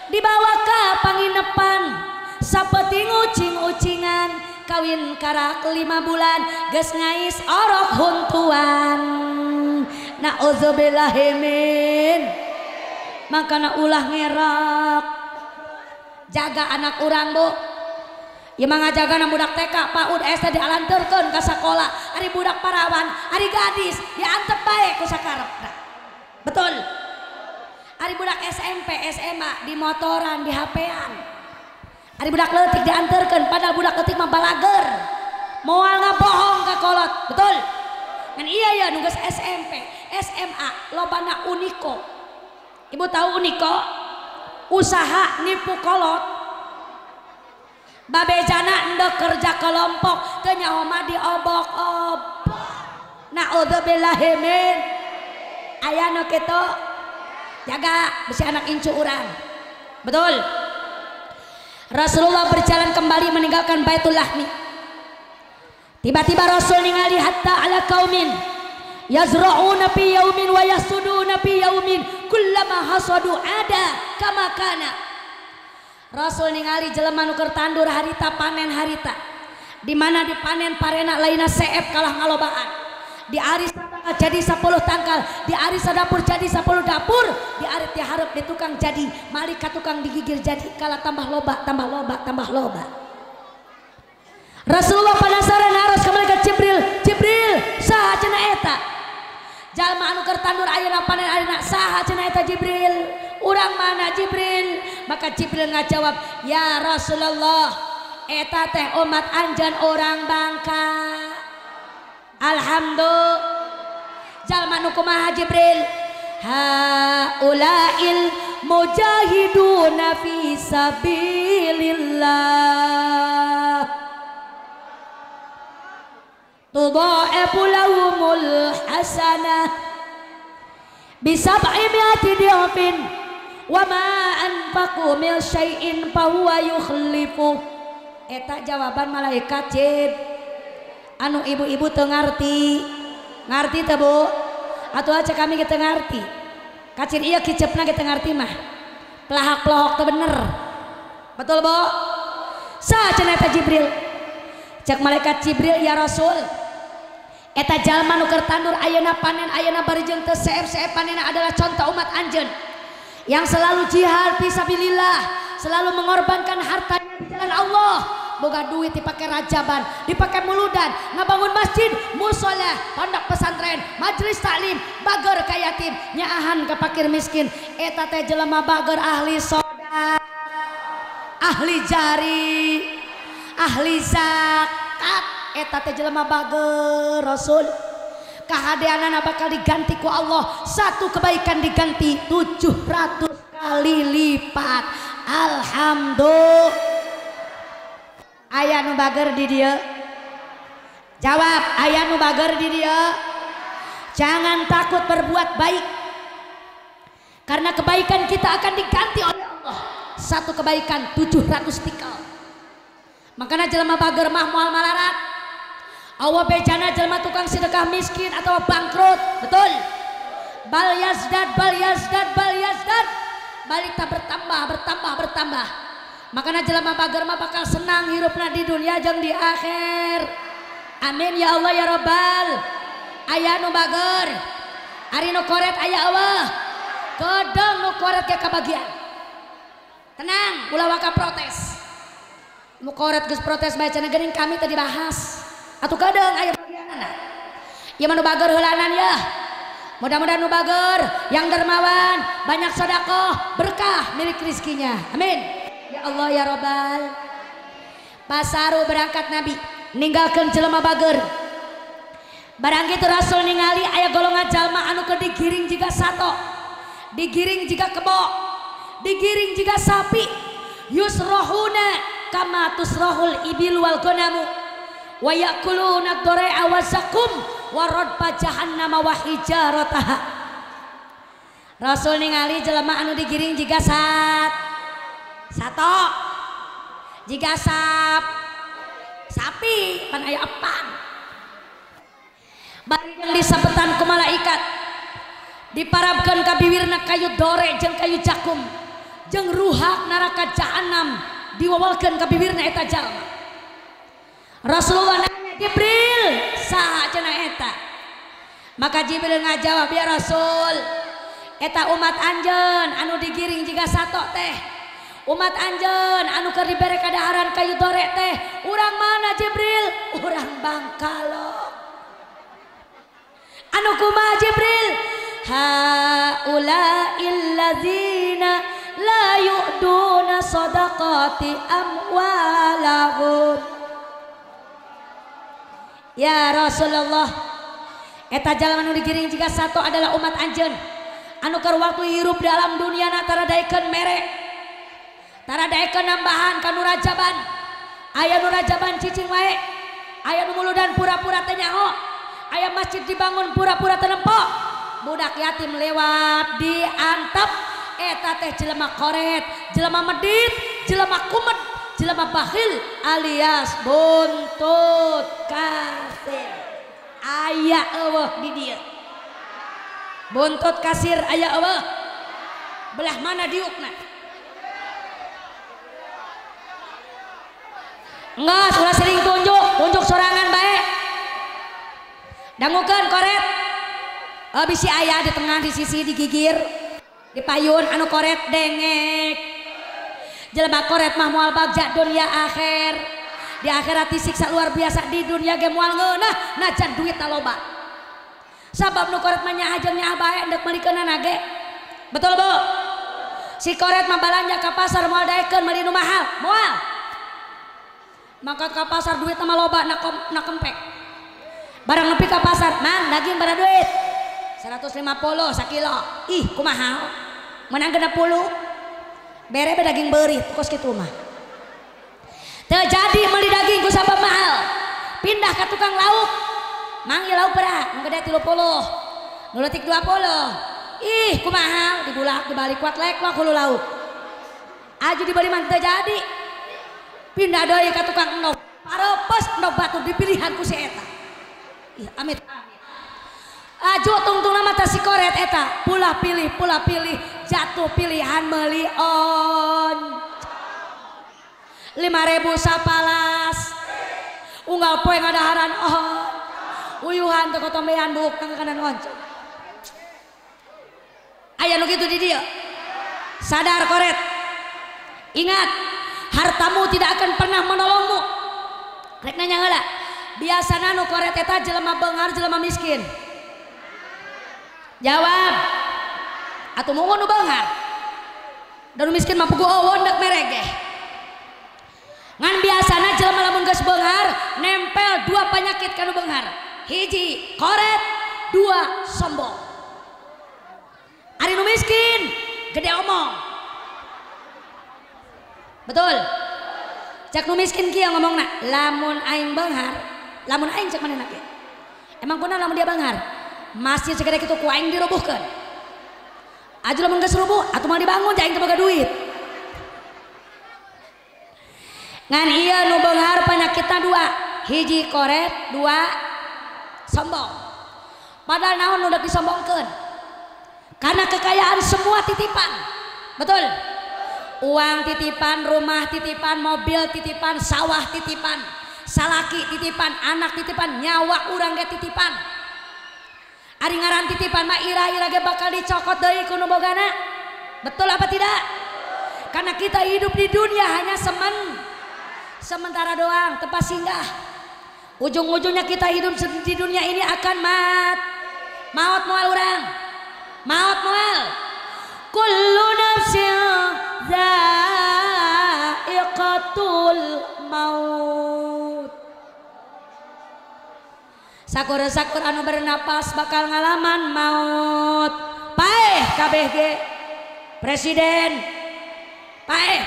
Dibawa ke panginepan. Sapeuting ucing-ucingan kawin karak 5 bulan geus ngais orok huntuan. Nauzubillahimin. Makana ulah ngerak. Jaga anak urang bu. Ieu mah ngajagana budak TK, PAUD, SD dialanturkeun ka sakola. Ari budak parawan, ari gadis diantep bae ku sakarepna. Betul. Ari budak SMP, SMA di motoran, di HP-an. Ari budak leutik dianterkeun padahal budak leutik mah balager. Moal ngabohong ka kolot, betul. Ngan iya ya nu geus SMP, SMA lobana uniko. Ibu tahu uniko? Usaha nipu kolot. Babejana endek kerja kelompok teu nyaho mah diobok-obok. Naudzubillahi min. Aya nu kitu. Jaga besi anak incu urang. Betul. Rasulullah berjalan kembali meninggalkan Baitul Lahmi. Tiba-tiba Rasul ningali hatta ala kaumin yazra'una fi yaumin wa yahsuduna fi yaumin kullama hasadu ada kama kana. Rasul ningali jelema nu keur tandur harita panen harita. Di mana dipanen parena lainna seep kalah ngalobaan. Di aris jadi 10 tangkal, di aris dapur jadi 10 dapur, di arit diharap di tukang jadi, malik ka tukang digigir jadi, kala tambah loba, tambah loba, tambah loba. Rasulullah penasaran harus ke malaikat Jibril, Jibril saha cenah eta? Jalma anu keur tandur ayeuna panen ayeuna saha cenah eta Jibril? Urang mana Jibril? Maka Jibril ngajawab, ya Rasulullah, eta teh umat anjeun orang Bangka. Alhamdulillah. Jalma nu kumaha Jibril? Haulail mujahiduna fi sabilillah tudha'ifu lahumul hasanah bi sab'imi'ati dhifin wa ma anfaqu min syai'in fa huwa yukhlifu. Eta jawaban malaikat Jib. Anu ibu-ibu teu ngarti. Ngarti teu Bu? Atuh aja kami kita ngarti. Kacir iya kicepna kita ngarti mah. Pelahak-pelahok teu bener. Betul Bu? Saha cenah eta Jibril? Cek malaikat Jibril, ya Rasul, eta jalma nu keur tandur ayeuna panen ayeuna bari jeung teu seep-seep panenna adalah contoh umat anjeun yang selalu jihad fisabilillah, selalu mengorbankan hartanya di jalan Allah. Boga duit dipakai rajaban, dipakai muludan, ngabangun masjid, musola, pondok pesantren, majelis taklim, bager ka yatim, nyaahan ka fakir miskin. Eta teh jelema bager ahli soda, ahli jari, ahli zakat. Eta teh jelema bager Rasul. Kahadeanana bakal diganti ku Allah. Satu kebaikan diganti 700 kali lipat. Alhamdulillah. Aya nu bager di dieu? Jawab, aya nu bager di dieu? Jangan takut berbuat baik, karena kebaikan kita akan diganti oleh Allah. Satu kebaikan 700 tikal. Makanya jelema bager mah moal malarat. Awa bejana jelema tukang sedekah miskin atau bangkrut, betul? Bal yazdad, bal yazdad, bal yazdad. Balik tak bertambah, bertambah, bertambah. Makanya jelema bager mah bakal senang hirupna di dunia jeung di akhir. Amin ya Allah ya Rabbal. Aya nu bager, ari nu koret aya Allah. Kedeng nu koret ke kabagian. Tenang, ulah waka protes. Nu koret geus protes bae cenah geuning kami teu dibahas. Atuh kedeung aya bagianana. Ieu mah nu bager heulanan ya. Mudah-mudahan nu bager, yang dermawan, banyak sedekah, berkah milik rizkinya. Amin. Ya Allah ya Rabbal. Pasaru berangkat Nabi ninggalkeun jelema bager. Barang kitu Rasul ningali aya golongan jalma anu keur digiring jiga sato, digiring jiga kebo, digiring jiga sapi. Yusrohuna kama tusrohul ibil wal ghanamu wa yakuluna dori'a wa zakum wa radba jahannama wa hijarataha. Rasul ningali jelema anu digiring jiga sato, jiga sapi, pan aya epan. Bari jeung disabetan ku malaikat, diparabkeun ka biwirna kayu dore jeung kayu jakum jeung ruhak neraka jahanam Diwawalkeun ka bibirna eta jalma. Rasulullah nanya, Jibril, saha cenah eta? Maka Jibril ngajawab, ya Rasul, eta umat anjeun anu digiring jiga sato teh. Umat anjeun anu keur dibere kadaharan kayu dorek teh. Urang mana Jibril? Urang Bangkalok. Anu kumaha Jibril? Haula illazina la yu'duna sadaqati amwalahum. Ya Rasulullah, eta jalma nu digiring jiga sato adalah umat anjeun anu keur waktu hirup dalam dunia na tara daekeun mere, tara daekeun nambahan ka nu rajaban. Aya nu rajaban cicing wae, aya nu muludan pura-pura teu nyaho, aya masjid dibangun pura-pura teu nempo, budak yatim lewat diantep. Eta teh jelema koret, jelema medit, jelema kumet, jelema bakhil alias buntut kasir. Aya eueuh di dieu. Buntut kasir aya eueuh. Belah mana diukna? Enggak, ulah sering tunjuk, tunjuk sorangan bae. Dangukeun koret. Oh, bisi aya di tengah, di sisi, di gigir, di payun anu koret dengek. Jelema koret mah moal bagja dunia akhir. Di akhirat disiksa luar biasa, di dunia ge moal ngeunah najan duit loba. Sabab nu koret mah nyaah jeung nyaah bae endek meulikeunana ge. Betul Bu? Si koret mah balanja ka pasar moal daekeun meuli nu mahal, moal. Mangkat ka pasar duit mah loba na kempek. Barang nepi ka pasar, mang daging bara duit 150 sakilo. Ih, kumaha? Menang 60. Bere be daging beurit kos kitu mah. Teu jadi meuli daging ku sabab mahal. Pindah ka tukang lauk. Mang ieu lauk beraha? Nu gede 30. Nu leutik 20. Ih, kumaha? Dibulak dibalik kuat lek lah hulu lauk. Aju dibeli mah teu jadi. Pindah deui ka tukang endog. Paropos endog batur dipilihan ku si eta. Ih, amit. Aju tungtungna mata si koret eta, pula pilih, jatuh pilihan meuli on. 5.000 sapalas. Unggal poe ngadaharan on. Uyuhan teu kotombean buuk nang kanan oncom. Aya nu kitu di dieu. Sadar koret. Ingat, hartamu tidak akan pernah menolongmu. Rek nanya heula. Biasana nu koret eta jelema beunghar, jelema miskin. Jawab. Atuh mun nu beunghar. Da nu miskin mah puguh eueun deuk mere ge. Ngan biasana jelema lamun geus beunghar nempel dua penyakit ka nu beunghar. Hiji koret, dua sombong. Ari nu miskin gede omong. Betul. Cek nu miskin kieu ngomongna, lamun aing beunghar, lamun aing cek manehna kieu. Emang kunaon lamun dia beunghar? Masjid segede kitu ku aing dirubuhkeun. Aju lamun geus rubuh atuh moal dibangun aing teu boga duit. Ngan ieu nu beunghar penyakitna dua, hiji koret, dua sombong. Padahal naon nu deuk disombongkeun? Karena kekayaan semua titipan. Betul? Uang titipan, rumah titipan, mobil titipan, sawah titipan, salaki titipan, anak titipan, nyawa urang ge titipan. Ari ngaran titipan mah ira-ira ge bakal dicokot deui ku nu bogana. Betul apa tidak? Karena kita hidup di dunia hanya sementara doang, tempat singgah. Ujung-ujungnya kita hidup di dunia ini akan maut moal urang. Maut moal. Kullu nafsin dha'iqatul maut. Sakur-sakur anu bernapas bakal ngalaman maut. Paeh KBG presiden, paeh,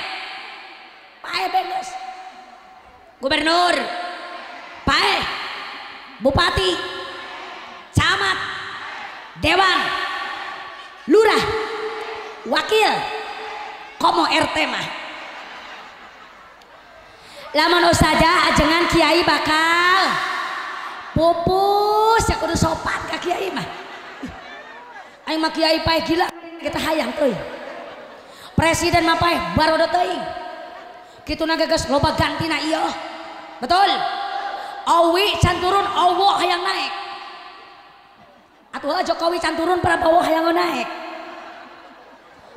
paeh beres, gubernur, paeh, bupati, camat, dewan, lurah, wakil, komo RT mah. Lamun ustazah ajengan kiai bakal pupus ya kudu sopan ka kiai mah. Aing mah kiai paeh gila kita hayang teuing. Presiden mah paeh barodo teuing. Kitu na geus loba gantina ieu. Betul? Awi can turun Owo hayang naik. Atuh Jokowi can turun Prabowo hayang naik.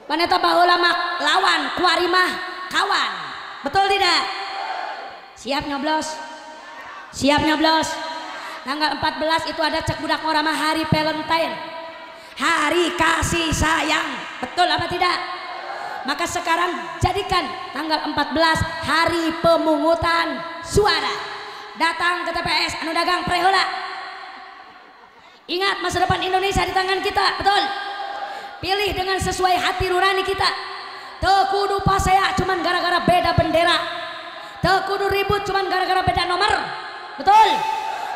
Paneta baheula mah lawan kuari mah kawan. Betul tidak? Siap nyoblos? Siap nyoblos? Tanggal 14 itu ada cek budak ngora mah hari Valentine. Hari kasih sayang. Betul apa tidak? Maka sekarang jadikan tanggal 14 hari pemungutan suara. Datang ke TPS anu dagang preheula. Ingat masa depan Indonesia di tangan kita, betul? Pilih dengan sesuai hati nurani kita. Teu kudu pasea cuman gara-gara beda bendera. Teu kudu ribut cuman gara-gara beda nomor. Betul?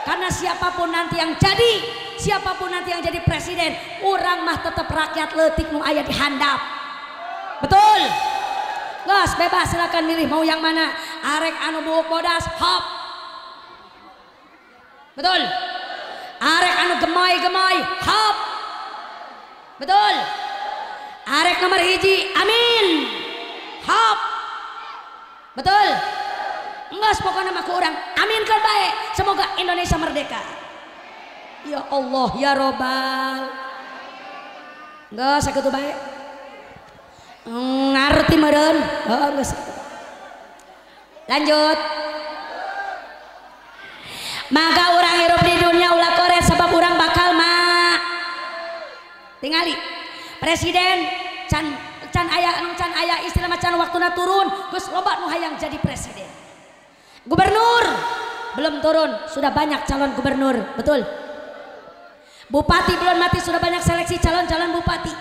Karena siapapun nanti yang jadi, siapapun nanti yang jadi presiden, urang mah tetap rakyat leutik nu aya di handap. Betul? Geus bebas silakan milih mau yang mana. Arek anu buuk bodas, hop. Betul? Arek anu gemoy-gemoy, hop. Betul? Arek nomor hiji, amin. Hop. Betul? Enggak, pokoknya mah ku urang amin kan baik. Semoga Indonesia merdeka. Ya Allah ya Robbal. Enggak sakitu bae. Ngarti meureun. Heeh geus. Lanjut. Maka urang hirup di dunia ulah koret sebab urang bakal ma. Tingali. Presiden can can aya anu can aya istilah macan waktuna turun geus loba nu hayang jadi presiden. Gubernur belum turun sudah banyak calon gubernur, betul? Bupati belum mati sudah banyak seleksi calon-calon bupati.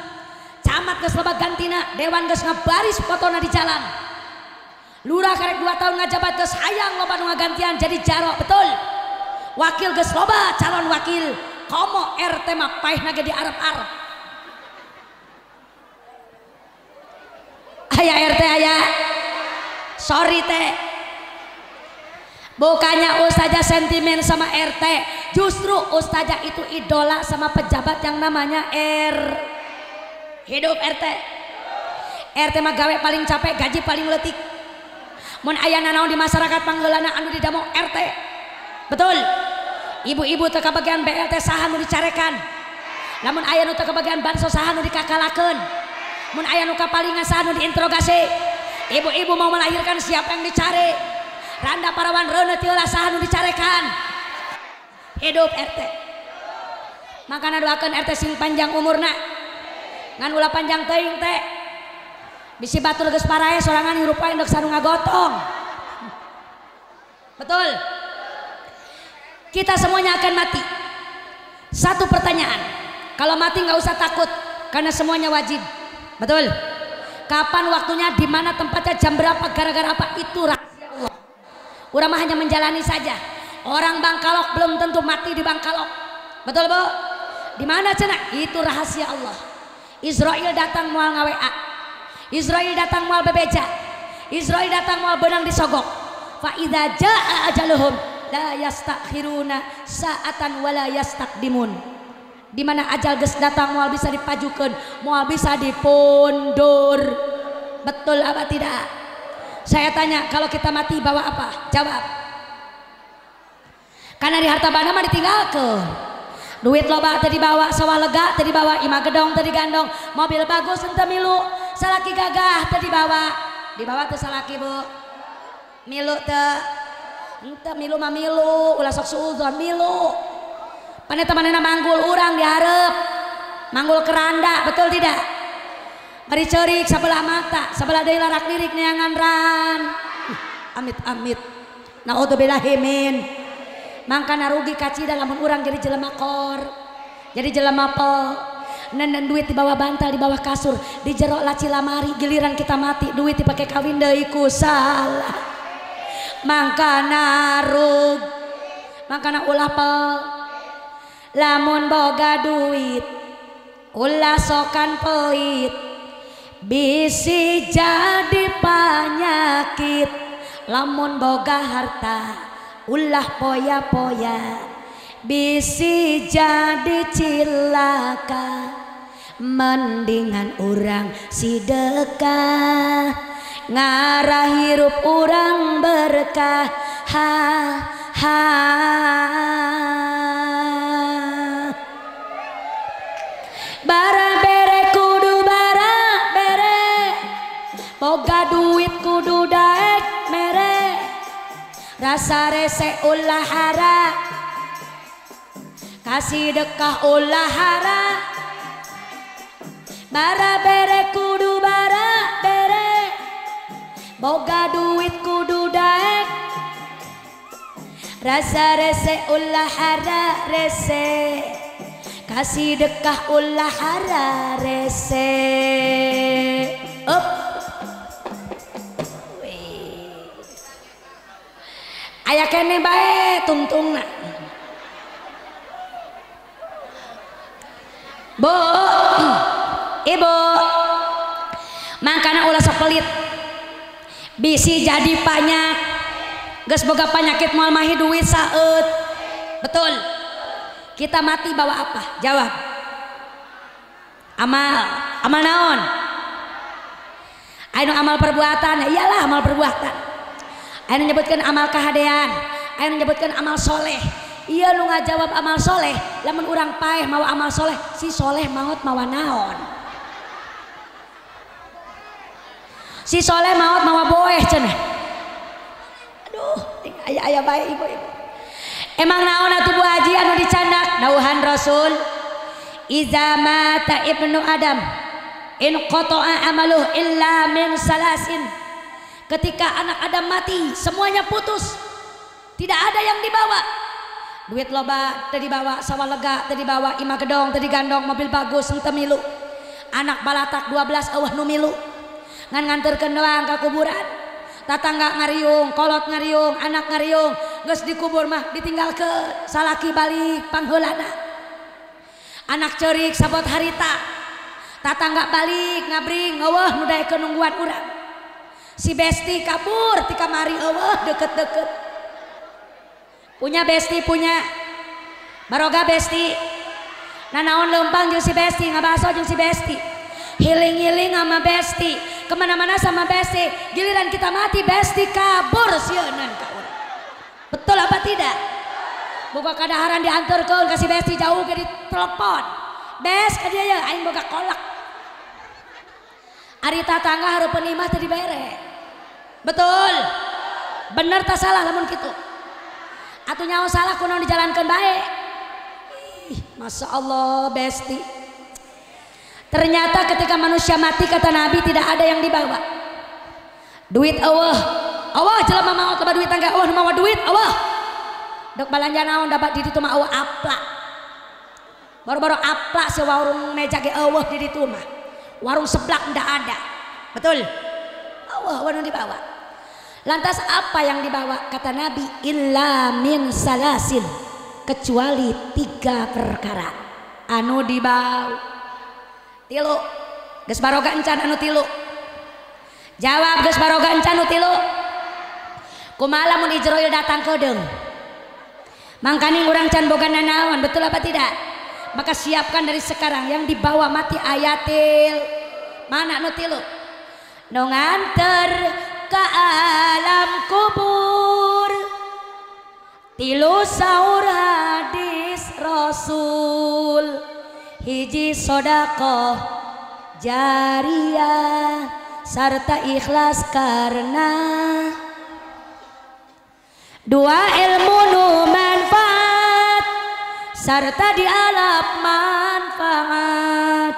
Camat geus loba gantina, dewan geus ngabaris fotona di jalan. Lurah karek 2 tahun ngajabat geus hayang loba nu ngagantian jadi jaro, betul? Wakil geus loba calon wakil, komo RT mah paehna ge di Arab-Arab. Aya RT aya. Sorry teh. Bukannya ustazah sentimen sama RT, justru ustazah itu idola sama pejabat yang namanya R. Hidup RT. RT mah gawe paling capek, gaji paling leutik. Mun aya nanaon di masyarakat panggeulana anu didamo RT. Betul? Ibu-ibu teu kabagian BLT saha nu dicarekan. Lamun aya nu teu kabagian bansos saha nu dikakalakeun. Mun aya nu kapalingan saha nu diinterogasi. Ibu-ibu mau melahirkan siapa yang dicari? Randa parawan reuneuh teu saha nu dicarekan. Hidup RT. Makana doakeun RT sing panjang umurna. Ngan ulah panjang teuing teh. Bisi batur geus parae sorangan hirup wae endek sanu ngagotong. Betul? Kita semuanya akan mati. Satu pertanyaan. Kalau mati nggak usah takut karena semuanya wajib. Betul? Kapan waktunya, di mana tempatnya, jam berapa, gara-gara apa, itu rahasia Allah. Urang mah hanya menjalani saja. Orang Bangkalok belum tentu mati di Bangkalok. Betul, Bu? Di mana cenah? Itu rahasia Allah. Israel datang moal ngaWA. Israel datang moal bebeja. Israel datang moal benang disogok. Fa idza jaa ajaluhum la yastakhiruna sa'atan wala yastaqdimun. Di mana ajal geus datang moal bisa dipajukeun, moal bisa dipundur. Betul apa tidak? Saya tanya, kalau kita mati bawa apa? Jawab. Karena di harta banda mah ditinggalkeun. Duit loba teu dibawa, sawah lega teu dibawa, imah gedong teu digandong, mobil bagus henteu milu, salaki gagah teu dibawa. Dibawa teu salaki, Bu? Milu teu? Henteu milu mah milu, ulah sok suudzon milu. Paneta manehna manggul urang dihareup. Manggul keranda, betul tidak? Bari ceurik sabelah mata, sabelah deui larak lirik neangan ran. Amit-amit. Naudzubillahi min. Mangkana rugi kacida lamun urang jadi jelema kor. Jadi jelema pel. Nenden duit di bawah bantal, di bawah kasur, di jero laci lamari, giliran kita mati duit dipakai kawin deui ku salah. Mangkana rug. Mangkana ulah pel. Lamun boga duit ulah sokan pelit, bisi jadi penyakit. Lamun boga harta ulah poya-poya, bisi jadi cilaka. Mendingan urang sidekah, ngarah hirup urang berkah. Ha ha bara bere kudu bara bere, boga duit kudu daek mere, rasa rese ulah hara, kasih dekah ulah hara. Bara bere kudu bara bere, boga duit kudu daek, rasa rese ulah hara rese, kasih dekah ulah hara rese. Up. Aya kene bae tungtungna. Bu, ibu, makana ulah sok pelit. Bisi jadi panyak, geus boga panyakit moal mahi duit saeut. Betul. Kita mati bawa apa? Jawab. Amal. Amal naon? Anu amal perbuatan. Iyalah amal perbuatan. Anu nyebutkan amal kahadean. Anu nyebutkan amal soleh. Iya lu ngajawab amal soleh. Lamun urang paeh mawa amal soleh, si soleh maot mawa naon? Si soleh maot mawa boeh cenah. Aduh, aya-aya bae ibu-ibu. Emang naon atuh Bu Haji anu dicandak? Dauhan Rasul, iza mata ibnu Adam in qata'a amaluh illa min salasin. Ketika anak Adam mati, semuanya putus. Tidak ada yang dibawa. Duit loba teu dibawa, sawah lega teu dibawa, imah gedong teu digandong, mobil bagus henteu milu. Anak balatak 12 eueuh nu milu. Ngan nganterkeun doang ka kuburan. Tatangga ngariung, kolot ngariung, anak ngariung, geus dikubur mah ditinggalkeun, salaki balik pangheulana. Anak ceurik sabot harita. Tatangga balik ngabring eueuh nu daekeun nungguan urang. Si besti kabur ti kamari eueuh deket-deket. Punya besti punya. Baroga besti. Nanaon leumpang jeung si besti, ngabaso jeung si besti. Healing-healing sama besti, kemana-mana sama besti. Giliran kita mati besti kabur sieunan ka urang. Betul apa tidak? Boga kadaharan diantarkeun ka si besti jauh ge ditelepon. Bes ka dieu ye aing boga kolak. Ari tatangga hareupeun imah teu dibere. Betul? Bener tak salah lamun kitu? Atuh nyaho salah kunaon dijalankeun bae. Ih, Masya Allah besti. Ternyata ketika manusia mati kata Nabi tidak ada yang dibawa. Duit eueuh. Eueuh jelema maot loba duit tangga eueuh nu mawa duit eueuh. Dok balanja naon dapat di ditu mah eueuh aplak. Baru-baru aplak si warung meja ge eueuh di ditu mah. Warung seblak ndak ada. Betul? Eueuh nu dibawa. Lantas apa yang dibawa? Kata Nabi illa min salasin, kecuali 3 perkara anu dibawa. Tilu geus baroga encan anu tilu. Jawab geus baroga encan anu tilu. Kumaha lamun Ijroil datang kedeung? Mangkaning urang can boga nanaon, betul apa tidak? Maka siapkan dari sekarang yang dibawa mati ayatil. Mana anu tilu? Nu nganter ke alam kubur. Tilu saur hadis Rasul. Hiji sodakoh jariah sarta ikhlas karena. Dua ilmu nu manfaat sarta dialap manfaat.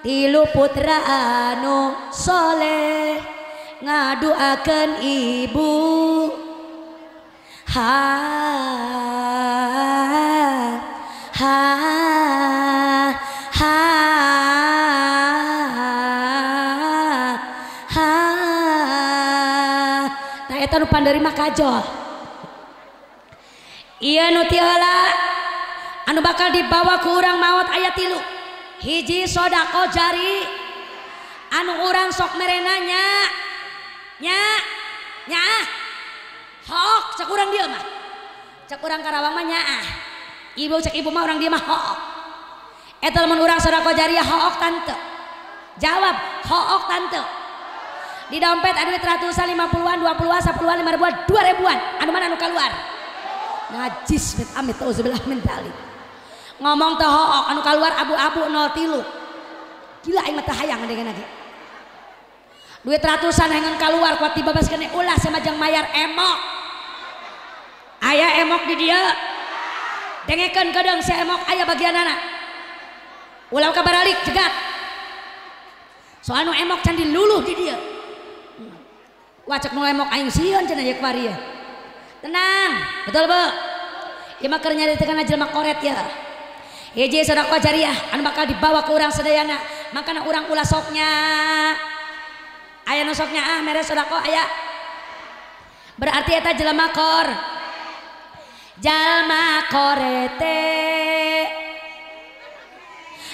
Tilu putra anu soleh ngaduakeun ibu. Ha ha ha ha. Nah eta nu panderima kajol. Ieu nu ti heula anu bakal dibawa ku urang maot aya tilu. Hiji sodako jari anu urang sok merena nya nya nya hook cek urang dieu mah. Cek urang Karawang mah nyaah. Ibu cek ibu mah urang dieu mah hook. Eta lamun urang sodako jariah hook tante. Jawab hook tante. Di dompet ada duit ratusan, 50-an, 20-an, 10-an, 5 ribuan, 2 ribuan. Anu mana anu keluar? Najis mit amit, auzubillah min dzalik. Ngomong teh hook, anu keluar abu-abu nol tilu. Gila, aing mah teu hayang dengan lagi. Duit ratusan hayang keluar kuat dibabas kene, ulah sama jang mayar emok. Aya emok di dia. Dengekeun kedeung si emok aya bagianana. Ulah kabaralik jegat. Soal nu emok can diluluh di dia. Wah, cek nu emok aing sieun cenah ye kuari ye. Tenang, betul Bu? Ieu mah keur nyaritakeun jelema koret ya. Hiji sedekah jariah anu bakal dibawa ke urang sadayana. Makana urang ulah soknya. Aya nu soknya ah mere sedekah aya. Berarti eta jelema kor. Jalma korete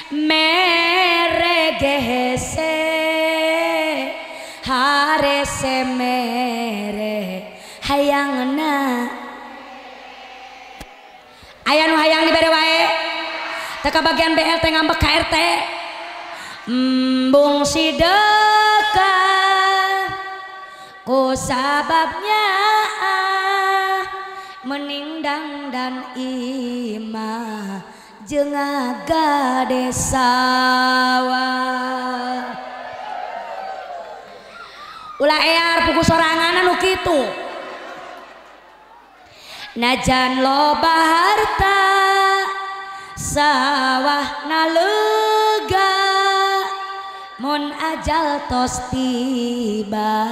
mere gehese harese mere hayangna. Aya nu hayang dibere wae teu bagian BLT ngambek ka RT. Embung sidekah ku sababnya meningdang dan imah jeung gade sawah. Ulah ear pugu sorangan anu kitu. Najan loba harta sawah nalega mun ajal tos tiba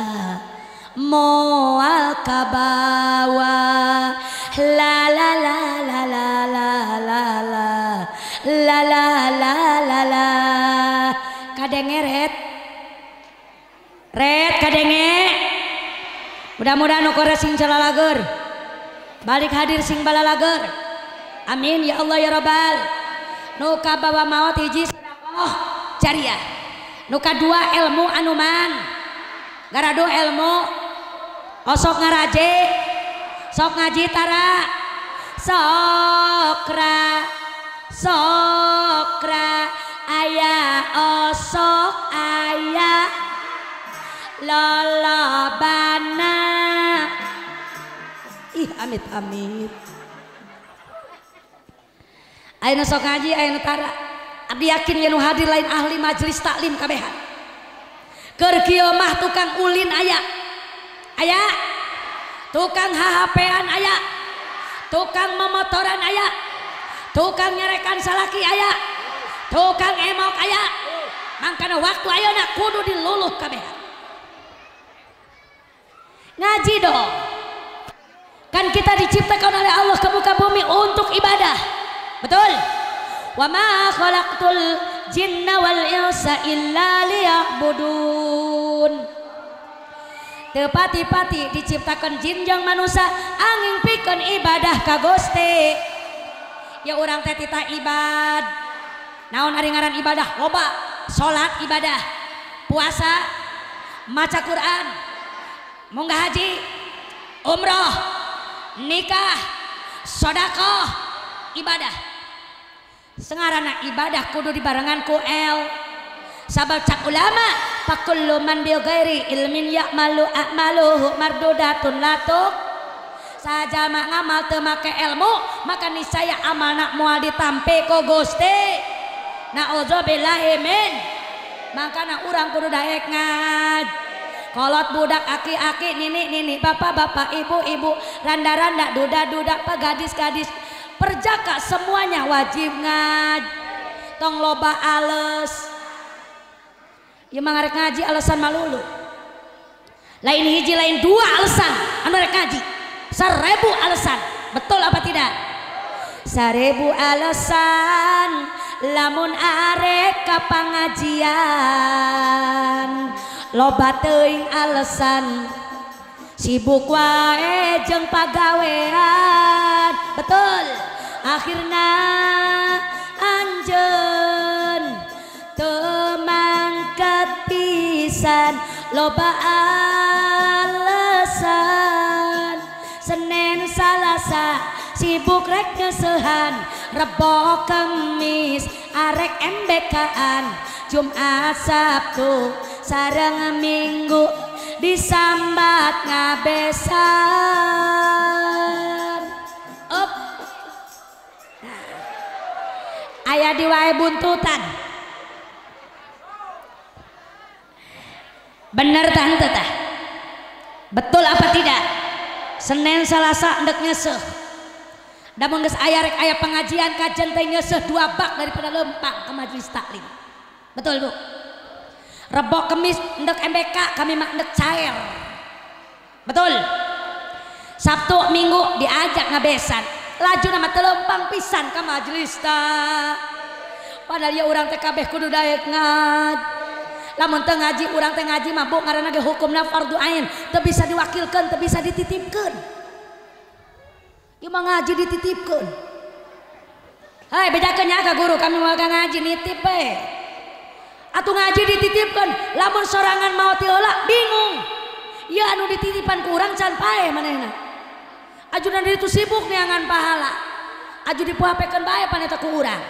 moal kabawa. La la la la la la la la la la la la la. Kadenge ret ret kadenge. Mudah-mudahan nu kore sing calalager balik hadir sing balalager, amin ya Allah ya rabbal. Nu kabawa maot hiji sedekah jariah, nu kadua ilmu anuman garado ilmu osok ngaraje sok ngaji tara sokra sokra aya osok aya lolobana. Ih amit amit. Ayeuna sok ngaji ayeuna tara. Abdi yakin yen nu hadir lain ahli majelis taklim kabehan. Keur kieu mah tukang ulin aya. Aya. Tukang hahapean aya. Tukang memotoran aya. Tukang nyerekan salaki aya. Tukang emok aya. Mangkana waktu ayeuna kudu diluluh kabehan. Ngaji dong. Kan kita diciptakan oleh Allah ke muka bumi untuk ibadah. Betul? Wa ma khalaqtul jinna wal insa illa liya'budun. Teu pati-pati diciptakan jin jeung manusia angin pikeun ibadah ka Gusti. Ya urang teh tita ibad. Naon ari ngaran ibadah? Loba. Salat ibadah, puasa, maca Quran, munggah haji, umroh, nikah, sodakoh, ibadah. Sengarana ibadah kudu dibarengan ku el. Sabab cak ulama, fakullu man bi ghairi ilmin ya'malu a'maluhu mardudatun latuk. Sajama ngamal teu make ilmu, maka niscaya amalna moal ditampe ku Gusti. Na'udzubillahi min. Makana urang kudu daek ngaj. Kolot budak aki-aki, nini-nini, bapak-bapak, ibu-ibu, randa-randa, duda-duda, pegadis-gadis, perjaka semuanya wajib ngaj. Tong loba ales. Ieu mah ngarek ngaji alasan malulu. Lain hiji lain dua alasan anu rek ngaji. 1000 alasan. Betul apa tidak? 1000 alasan lamun arek ka pangajian. Loba teuing alasan sibuk wae jeung pagawean. Betul. Akhirna anjeun teu mangkat pisan loba alasan. Senin Salasa sibuk rek ngesehan, Rebo Kemis arek MBK-an, Jumat Sabtu sareng Minggu disambat ngabesan. Up. Nah. Aya di wae buntutan. Bener tante tah? Betul apa tidak? Senin Selasa endek nyeseh. Da mun geus aya rek aya pengajian kajen teh nyeseh 2 bak daripada lempang ke majelis taklim. Betul Bu? Rebo Kemis endek MBK kami mah endek cair. Betul? Sabtu Minggu diajak ngabesan. Laju nama telempang pisan ka majelis ta. Padahal ya urang teh kabeh kudu daek ngaj. Lamun teu ngaji urang teh ngaji mah bu ngaranna ge hukumna fardu ain, teu bisa diwakilkeun, teu bisa dititipkeun. Ieu mah ngaji dititipkeun. Hei bejakeun nya ka guru kami moal ngaji nitip we. Atuh ngaji dititipkeun, lamun sorangan maot ti heula bingung. Ieu anu dititipan ku urang can paeh manehna. Ajudan diri itu sibuk neangan pahala. Aju dipuhapekeun bae pan eta ku urang.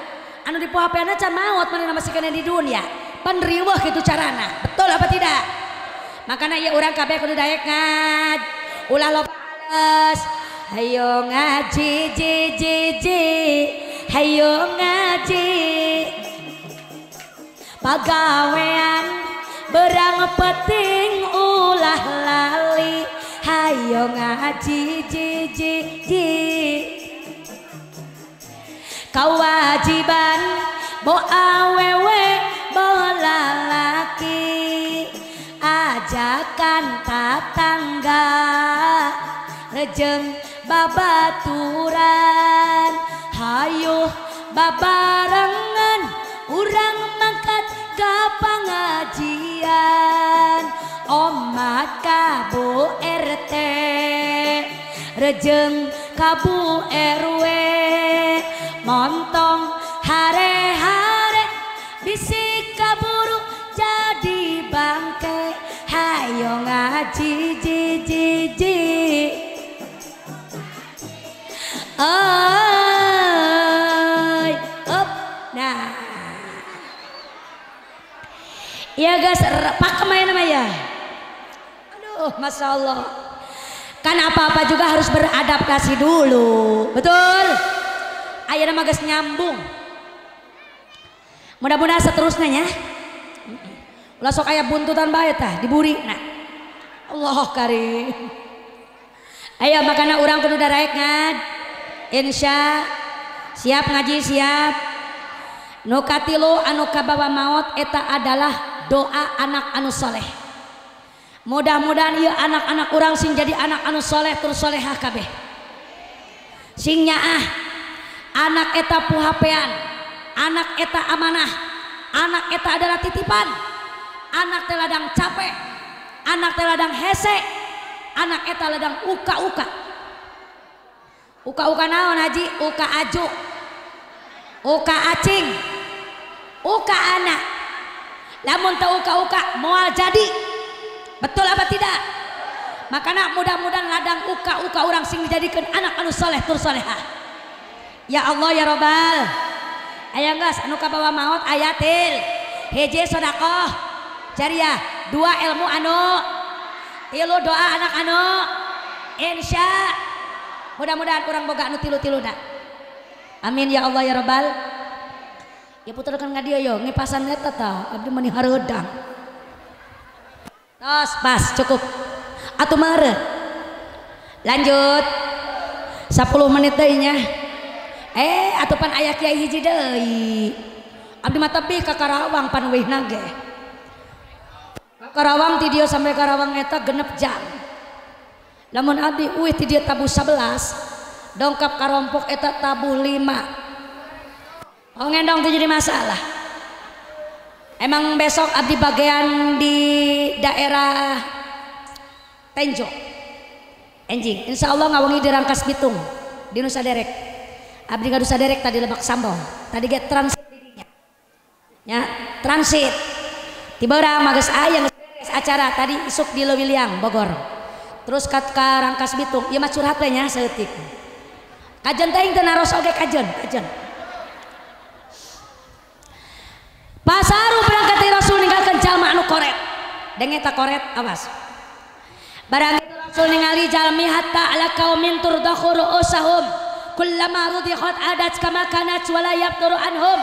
Anu dipuhapeana can maot manehna masih keneh di dunia. Pan riweuh kitu carana. Betul apa tidak? Makana ieu urang kabeh kudu daek ngaj. Ulah loba ales. Hayo ngaji ji ji ji. Hayo ngaji. Pagawean berang peting ulah lali. Hayo ngaji ji ji ji. Kewajiban bo awewe bo lalaki, ajakan tatangga rejeng babaturan. Hayo babarengan urang mangkat ka pangajian. Omat ka Bu RT rejeng ka Bu RW, montong hare-hare bisi kaburu jadi bangke. Hayo ngaji ji ji ji. Oi, up. Nah, ya guys, pakem aja namanya. Aduh, masya Allah. Kan apa-apa juga harus beradaptasi dulu, betul? Ayeuna mah geus nyambung. Mudah-mudahan seterusnya ya. Ulah sok aya buntutan bae tah diburi. Nah. Allah karim. Ayo makana urang kudu daraek ngad. Insya siap ngaji siap. Nu katilu anu kabawa maot eta adalah doa anak anu soleh. Mudah-mudahan ieu anak-anak urang sing jadi anak anu soleh terus solehah kabeh. Sing nyaah anak eta puhapean, anak eta amanah, anak eta adalah titipan, anak teh ladang capek, anak teh ladang hese, anak eta ladang uka-uka. Uka-uka naon haji? Uka aju, uka acing, uka anak. Lamun teu uka-uka moal jadi. Betul apa tidak? Makana mudah-mudahan ladang uka-uka urang sing dijadikeun anak anu soleh tur solehah. Ya Allah ya Robbal. Aya geus anu kabawa maot ayatil. Hiji sedekah jariah, 2 ilmu anu, 3 doa anak anu, insya. Mudah-mudahan urang boga anu tilu-tiluna. Amin ya Allah ya Robbal. Ya puterkeun ka dieu yo ngipasan eta tah abdi meuni hareudang. Tos pas cukup. Atuh meureun. Lanjut. 10 menit deui nya. Atuh pan aya kiai hiji deui. Abdi mah tebih ka Karawang pan wehna ge. Ka Karawang ti dieu sampai Karawang eta 6 jam. Lamun abdi uih ti dieu tabuh 11, dongkap karompok eta tabuh 5. Oh ngendong teu jadi masalah. Emang besok abdi bagian di daerah Tenjo. Enjing, insyaallah ngawengi di Rangkas Bitung di Nusa Derek. Abdi ngadu saderek tadi Lebak Sambong. Tadi ge transit didinya. Ya, transit. Tiba urang mah geus aya geus acara tadi isuk di Leuwiliang Bogor. Terus ka Rangkas Bitung, ieu mah curhat we nya saeutik. Kajen teuing teu naros oge kajen, kajen. Pasaru berangkat ti Rasul ninggalkeun jalma anu koret. Denge ta koret, awas. Barang itu Rasul ningali jalmi hatta ala qaumin turdakhu ru'usahum kullama rudikhat adat kama kanat wala yabturu anhum.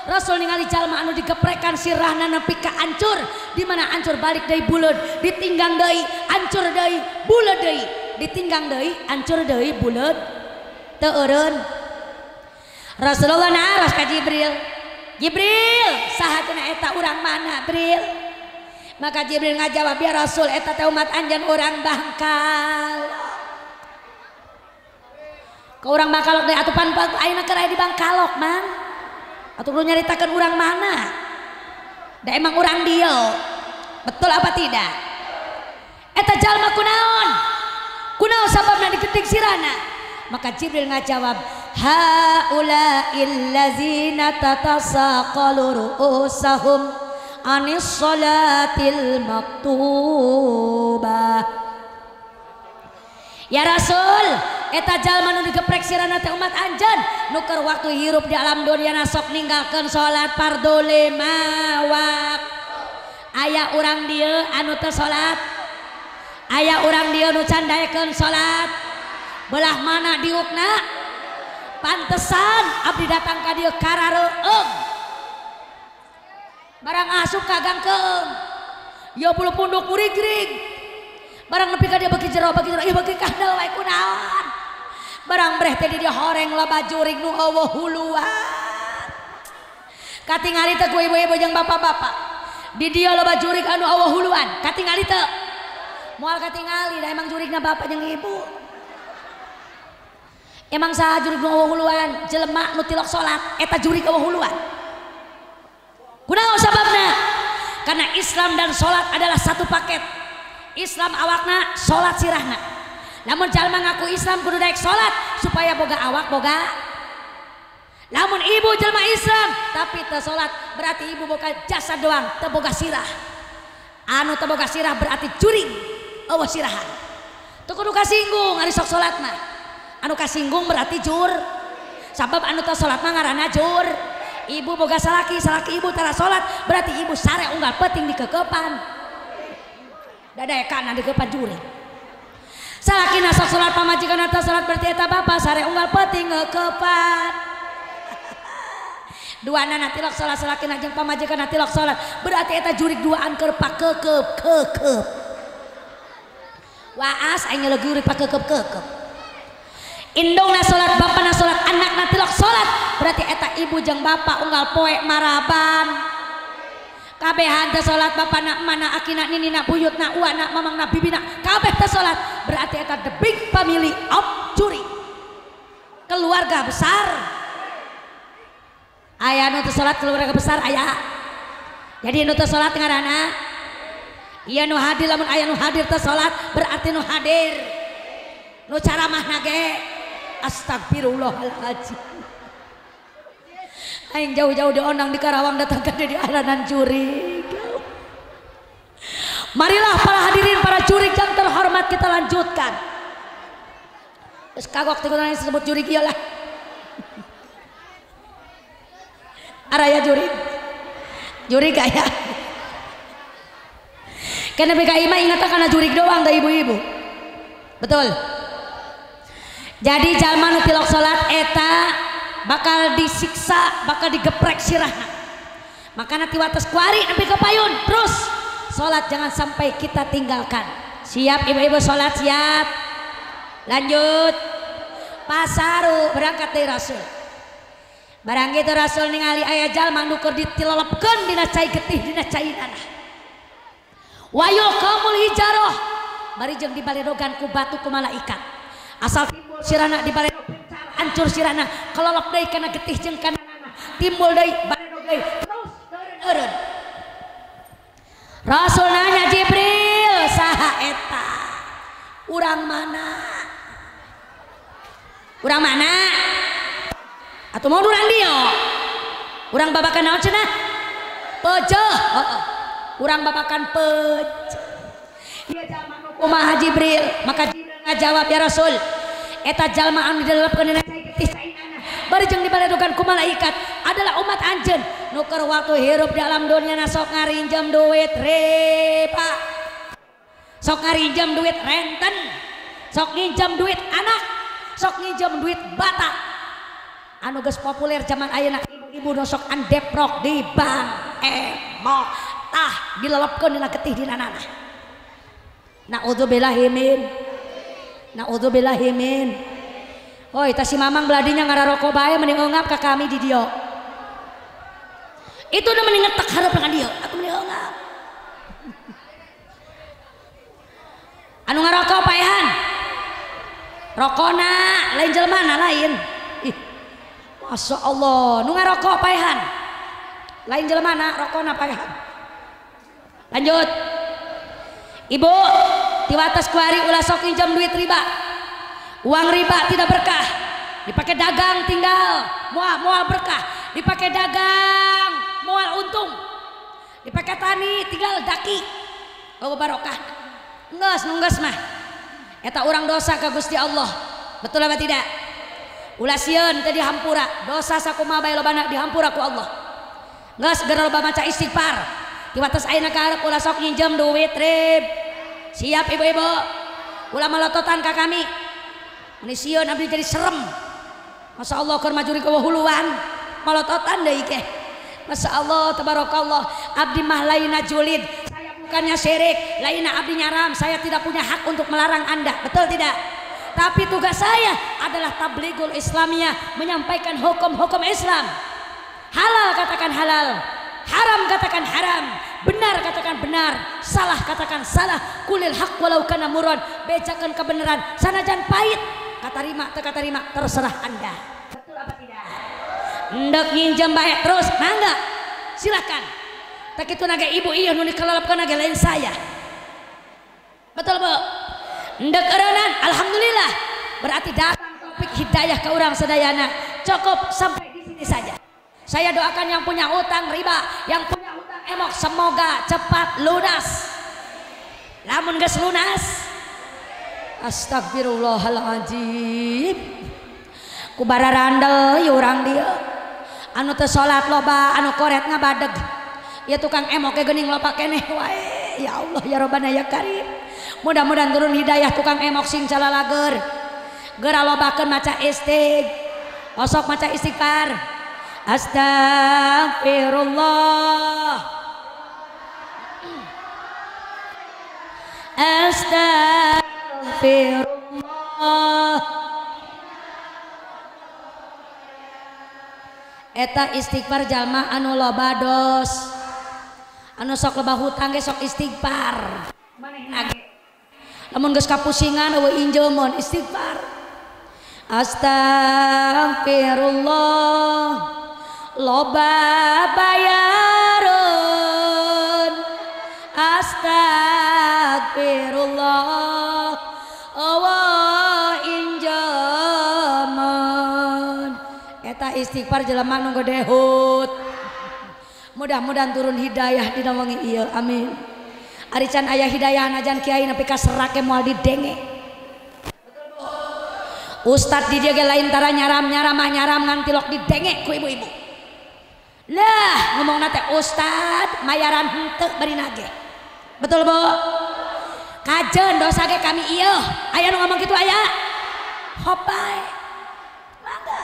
Rasul ningali jalma anu digeprekan sirahna nepi ka ancur, di mana ancur balik deui buleud, ditinggang deui, ancur deui, buleud deui, ditinggang deui, ancur deui, buleud, teu eureun. Rasulullah naros ka Jibril, Jibril, saha cenah eta urang mana, Bril? Maka Jibril ngajawab, ya Rasul, eta teh umat anjeun urang Bangkal. Ke urang Bangkalok deui atuh pan ayeuna keur aya di Bangkalok, Mang. Atuh lu nyaritakeun urang mana? Da emang urang dieu. Betul apa tidak? Eta jalma kunaon? Kunaon sababna digeting sirana? Maka Jibril ngajawab, haula'il ladzina tatasaqalu ru'usahum anis salatil maktubah. Ya Rasul, eta jalma nu digeprek sirana teh umat anjeun nu keur waktu hirup di alam dunia sok ninggalkeun salat fardu lima waktu. Aya urang dieu anu teu salat, aya urang dieu nu can daekeun salat, belah mana diukna? Pantesan abdi datang ka dieu karareueung. Barang asup ka gangkeung, ya bulu punduk murigrig. Barang nepi ka dia beuki jero ieu beuki kandel wae kunaon. Barang breh teh di dia horeng loba jurig nu eueuh huluan. Katingali teh ku ibu-ibu jeung bapak-bapak. Di dia loba jurig anu eueuh huluan, katingali teu? Moal katingali da emang jurigna bapak jeung ibu. Emang saha jurig nu eueuh huluan? Jelema nu tilok salat eta jurig eueuh huluan. Kunaon sababna? Karena Islam dan salat adalah satu paket. Islam awakna, salat sirahna. Lamun jalma ngaku Islam kudu daek salat supaya boga awak boga. Lamun ibu jelma Islam tapi teu salat berarti ibu boga jasa doang, teu boga sirah. Anu teu boga sirah berarti juring, eueuh sirahan. Teu kudu kasinggung ari sok salat mah. Anu kasinggung berarti jur. Sabab anu teu salat mah ngaranna jur. Ibu boga salaki, salaki ibu tara salat berarti ibu sare unggal peuting dikekepan. Dadaekan dikekepan juring. Salakina sok salat pamajikan teu salat berarti eta bapa sare unggal peuting ngekepan. Duanana tilok salat salakina jeung pamajikan tilok salat berarti eta jurig duaan keur pakekep kekep. Waas aing nyeleuh jurig pakekep kekep. Indungna salat bapana salat anakna tilok salat berarti eta ibu jeung bapa unggal poe maraban. Kabehan teu salat bapana mana akina ninina buyutna uana mamangna bibina kabeh teu salat berarti eta the big family of jurig. Keluarga besar. Aya nu teu salat keluarga besar aya. Jadi nu teu salat ngaranna ieu nu hadir, lamun aya nu hadir teu salat berarti nu hadir. Nu caramahna ge astagfirullahaladzim. Aing jauh-jauh diondang di Karawang datang ke di aranan jurig. Marilah para hadirin para jurig yang terhormat kita lanjutkan. Terus kagok teh kudu disebut jurig ieu lah. Araya jurig. Jurig aya. Karena PKI mah ingat karena jurig doang da ibu-ibu. Betul. Jadi jalma nu tilok salat eta bakal disiksa, bakal digeprek sirahna. Makana ti wates kuari nepi ka payun terus salat jangan sampai kita tinggalkan. Siap ibu-ibu salat siap. Lanjut. Pasaru berangkat dari Rasul. Barang gitu Rasul ningali aya jalma nu keur ditilelepkeun dina cai getih dina cai nanah. Wayul qaumul hijarah bari jeung dibaledogan ku batu ku malaikat. Asal timbul sirahna dibaledog hancur sirahna, kelelep deui kana getih jeung kana nanah, timbul deui baledog deui terus eureun-eureun. Rasul nanya Jibril, saha eta? Urang mana? Urang mana? Atau mau urang dieu? Urang babakan naon cenah? Peuceuh. Heeh. Urang babakan peuceuh. Ieu jalma nu kumaha Jibril? Maka Jibril ngajawab, ya Rasul, eta jalma anu dilelepkeun dina cai getih cai nanah bari jeung dibaledogan ku malaikat adalah umat anjeun nu keur waktu hirup di alam dunia sok ngarinjem duit riba. Sok ngarinjem duit renten, sok nginjem duit anak, sok nginjem duit bata. Anu geus populer zaman ayeuna ibu-ibu nu sok andeprok di bank emok tah dilelepkeun dina getih dina nanah. Naudzubillahi min, naudzubillahi min. Oi, tah si mamang beladinya ngararoko bae mending eungap ka kami di dieu. Itu udah mending ngetek hareup ka dieu, atuh mending eungap. Anu ngarokok paehan. Rokona lain jelema na lain. Ih. Masya Allah, nu ngarokok paehan. Lain jelema na rokona paehan. Lanjut. Ibu, tiwates kuari ulah sok injem duit riba. Uang riba tidak berkah. Dipakai dagang tinggal, moal berkah. Dipakai dagang, moal untung. Dipakai tani tinggal daki. Oh barokah. Enggeus nunggeus mah. Eta urang dosa ka Gusti Allah. Betul apa tidak? Ulah sieun teu dihampura. Dosa sakumaha bae lobana dihampura ku Allah. Geus geura loba maca istighfar. Diwates ayeuna ka hareup ulah sok nginjem duit rib. Siap ibu-ibu. Ulah malototan ka kami. Meni sieun abdi jadi serem. Masya Allah keur majuri ka huluan. Malototan deui ke. Masya Allah tabarakallah. Abdi mah lainna julid. Saya bukannya syirik, lainna abdi nyaram. Saya tidak punya hak untuk melarang Anda. Betul tidak? Tapi tugas saya adalah tablighul Islamiyah, menyampaikan hukum-hukum Islam. Halal katakan halal, haram katakan haram, benar katakan benar, salah katakan salah. Kulil haq walau kana murad, bejakan kebenaran sanajan pahit. Katarima teu katarima terserah Anda. Betul apa tidak? Endek nginjem bae terus, mangga. Silakan. Tak itu naga ibu iya nu dikelalapkeun naga lain saya. Betul Bu? Endek eureunnan, alhamdulillah. Berarti datang topik hidayah ke urang sadayana. Cukup sampai di sini saja. Saya doakan yang punya utang riba, yang punya utang emok semoga cepat lunas. Lamun geus lunas, astagfirullahaladzim. Ku bararandel urang dieu. Anu teu salat loba, anu koret ngabadeg. Ya tukang emok ge geuning loba keneh wae. Ya Allah ya Robbana ya Karim. Mudah-mudahan turun hidayah tukang emok sing calalager. Geura lobakeun maca istig. Osok maca istighfar. Astagfirullah, astagfirullah. Eta istighfar jalma anu loba dos, anu sok loba hutang ge sok istighfar. Manehna ge lamun geus kapusingan eueuh injeumeun istighfar. Astagfirullah. Loba bayaran, astagfirullah, Allah injaman. Eta istighfar jelema nu gede hut. Mudah-mudahan turun hidayah dina wengi ieu, amin. Ari can aya hidayah najan kiai nepi ka serake moal didenge. Ustad di dieu ge lain tara nyaram-nyaram mah nyaram ngan tilok didenge ku ibu-ibu. Lah ngomong nate ustad mayaran henteu bari nage. Betul Bu? Kajen dosa ge kami ieu. Aya nu ngomong kitu aya? Hopai. Mangga.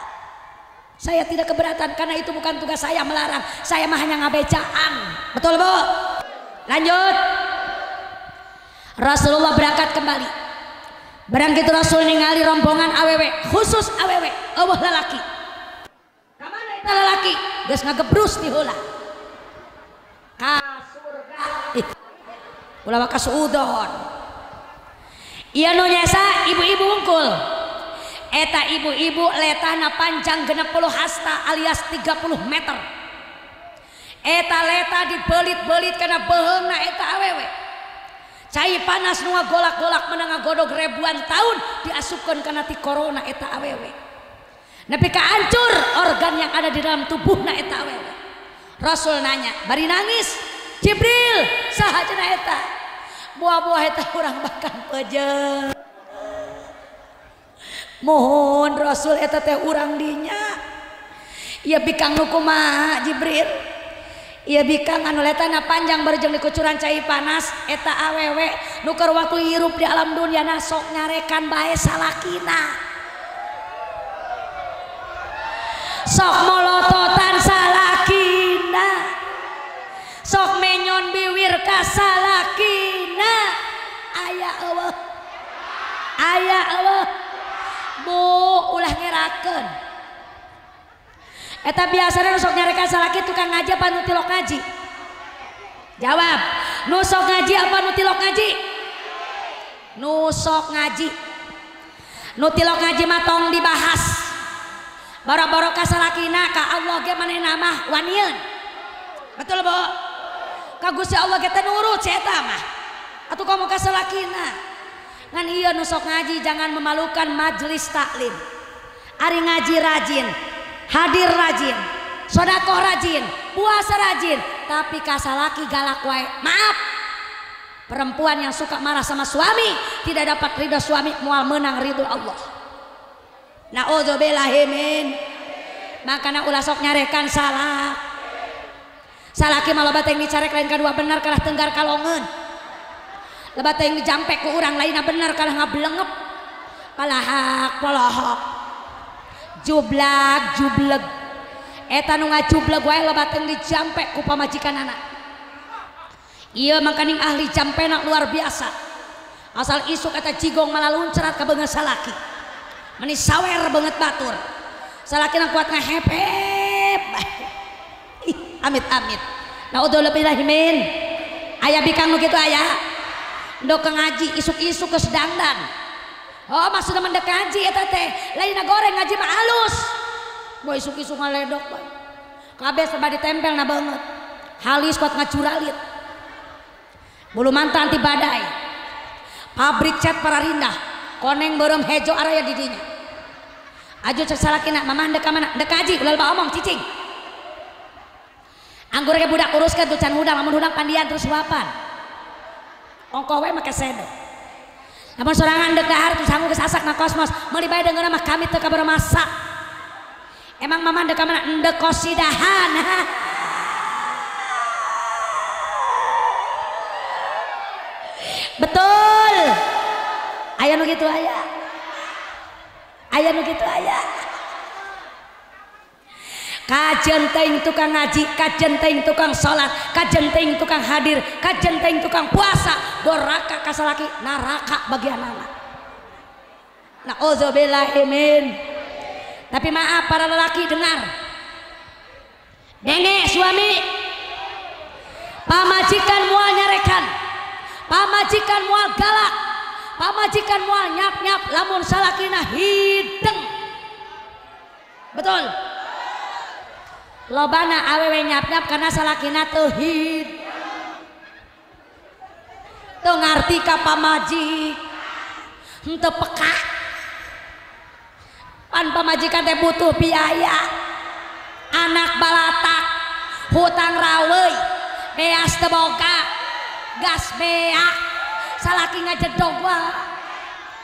Saya tidak keberatan karena itu bukan tugas saya melarang. Saya mah hanya ngabecaan. Betul Bu? Lanjut. Rasulullah berangkat kembali. Barang kitu Rasul ningali rombongan awewe, khusus awewe, eueuh lalaki. Ka mana eta lalaki? Geus ngagebrus di heula. Ka surga. Ih. Ulah ka suudon. Ieu nu nyesa ibu-ibu wungkul. Eta ibu-ibu letahna panjang 60 hasta alias 30 meter. Eta letah dibelit-belit kana beuheungna eta awewe. Cai panas nu ngagolak-golak menang ngagodog ribuan tahun diasupkeun kana ti corona eta awewe. Nepi ka hancur organ yang ada di dalam tubuhna eta awewe. Rasul nanya, bari nangis, Jibril, saha cenah eta? Buah-buah eta urang bahkan peujeun. Mohon Rasul eta teh urang dinya. Ieu bikang nu kumaha Jibril? Ieu bikang anu letana panjang barejeng dikucuran cai panas eta awewe nu keur waktu hirup di alam dunia na sok nyarekan bae salakina. Sok molototan salakina. Sok menyon biwir ka salakina. Aya eueuh. Aya eueuh. Bu ulah ngerakeun. Eta biasana nu sok nyarekan salaki tukang ngaji apa nu tilok ngaji? Jawab. Nu sok ngaji apa nu tilok ngaji? Nu sok ngaji. Nu tilok ngaji mah tong dibahas. Boro-boro ka salakina ka Allah ge manehna mah wanieun. Betul, Bu? Ka Gusti Allah ge teh nurut si eta mah. Atuh komo ka salakina. Ngan ieu nu sok ngaji jangan memalukan majelis taklim. Ari ngaji rajin, hadir rajin, sodakoh rajin, puasa rajin, tapi kasalaki galak wae. Maaf, perempuan yang suka marah sama suami tidak dapat ridho suami, mual menang ridho Allah. Na'udzubillahi min. Makana ulah sok nyarekan salah. Salaki mah loba teh dicarek lain kadua bener kalah tenggar kalongeun. Loba teh dijampek ku urang lainna bener kalah ngablengep. Palahak polohok. Jublag jubleg. Eta nu ngajubleg wae loba teh dijampek ku pamajikanana. Ieu mangkaning ahli jampena luar biasa. Asal isuk eta jigong malah luncerat ka beungeut salaki. Meni sawer banget batur. Salakina kuat ngahepep. Ih, amit-amit. Naudzubillahi min. Aya bikang nu kitu aya. Ndok ngaji isuk-isuk geus dangdan. Oh, maksudna mendek ngaji eta teh. Lainna goreng ngaji mah alus. Boy isuk-isuk ngaledok bae. Kabeh serba ditempel na banget. Halis kuat ngacuralit. Bulu manta anti badai. Pabrik cat pararindah. Koneng beureum hejo araya di dinya. Aju cek salakina, mamah ndek ka mana? Ndek ngaji, ulah loba omong cicing. Anggur ge budak uruskeun tuh can hudang, lamun hudang pandian terus huapan. Ongkoh we make sendok. Lamun sorangan ndek dahar terus sangu geus asak na kosmos, meuli bae deungeunna mah kami teu kabar masak. Emang mamah ndek ka mana? Ndek kosidahan. Betul. Aya nu kitu aya. Aya nu kitu aya. Kajen teuing tukang ngaji, kajen teuing tukang salat, kajen teuing tukang hadir, kajen teuing tukang puasa, doraka ka salaki, neraka bagian anak. Nauzubillahi min. Tapi maaf para lelaki dengar. Denge suami, pamajikan moal nyarekan, pamajikan moal galak, pamajikan moal nyap-nyap lamun salakina hideng. Betul. Lobana awewe nyap-nyap karena salakina teu hid. Teu ngarti ka pamajik. Henteu peka. Pan pamajikan teh butuh biaya. Anak balatak, hutang raweuy, beas teu boga, gas beak, salaki ngajedog wae.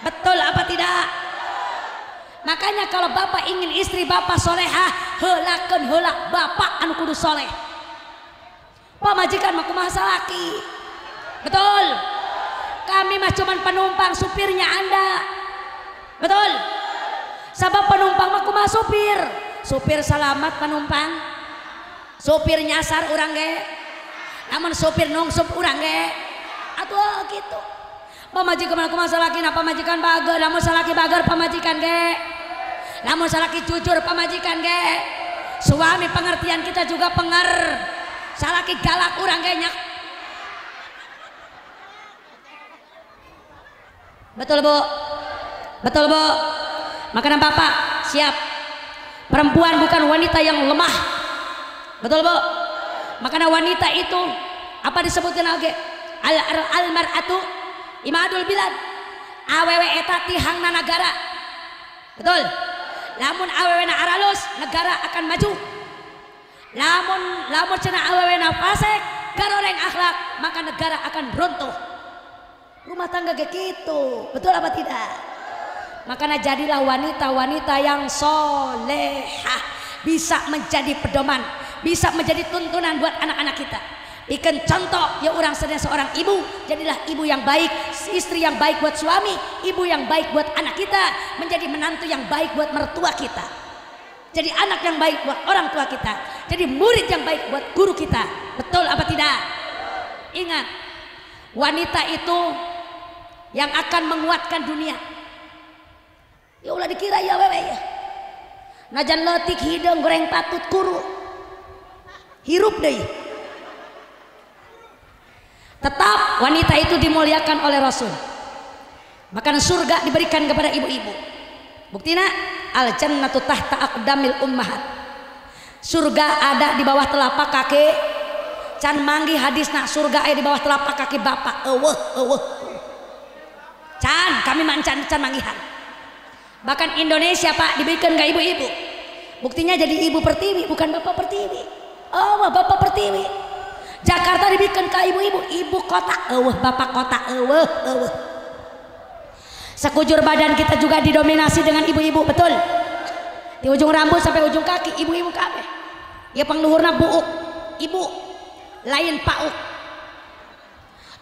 Betul apa tidak? Makanya kalau bapak ingin istri bapak solehah, heulakeun heula bapak anu kudu soleh. Pamajikan mah kumaha salaki. Betul. Kami mah cuman penumpang, supirnya Anda. Betul. Sabab penumpang mah kumaha supir. Supir selamat penumpang. Supir nyasar urang ge. Namun supir nungsup urang ge. Atuh gitu. Pamajikan mah kumaha salaki, nah pamajikan bager, lamun salaki bager pamajikan ge. Lamun salaki jujur pamajikan ge. Suami pengertian kita juga penger. Salaki galak urang ge nyak. Betul, Bu? Betul, Bu? Makanan bapak siap. Perempuan bukan wanita yang lemah. Betul, Bu? Makanya wanita itu apa disebutkan oge? Al mar'atu imadul bilad. Awewe eta tihangna nagara. Betul. Lamun awewe na aralus, negara akan maju. Lamun lamun cenah awewe na fasik, garoreng akhlak, maka negara akan runtuh. Rumah tangga kayak gitu, betul apa tidak? Makanya jadilah wanita-wanita yang solehah, bisa menjadi pedoman, Bisa menjadi tuntunan buat anak-anak kita. Bikin contoh ya orang sedang seorang ibu, jadilah ibu yang baik, istri yang baik buat suami, ibu yang baik buat anak kita, menjadi menantu yang baik buat mertua kita, jadi anak yang baik buat orang tua kita, jadi murid yang baik buat guru kita. Betul apa tidak? Ingat, wanita itu yang akan menguatkan dunia. Ya ulah dikira ya wewe ya. Najan leutik hideung goreng patut kuru. Hirup deui. Tetap wanita itu dimuliakan oleh Rasul. Bahkan surga diberikan kepada ibu-ibu. Buktina al jannatu tahta aqdamil ummahat. Surga ada di bawah telapak kaki. Can manggi hadisna surga ada di bawah telapak kaki bapak. Eueuh eueuh. Can kami mancan can manggihan. Bahkan Indonesia Pak diberikan ke ibu-ibu. Buktinya jadi ibu pertiwi bukan bapak pertiwi. Oh, bapak pertiwi. Jakarta dibikin ke ibu-ibu, ibu kota, eueuh bapak kota, eueuh eueuh. Sekujur badan kita juga didominasi dengan ibu-ibu, betul? Di ujung rambut sampai ujung kaki ibu-ibu kabeh. Ya pangluhurna buuk, ibu lain pauk.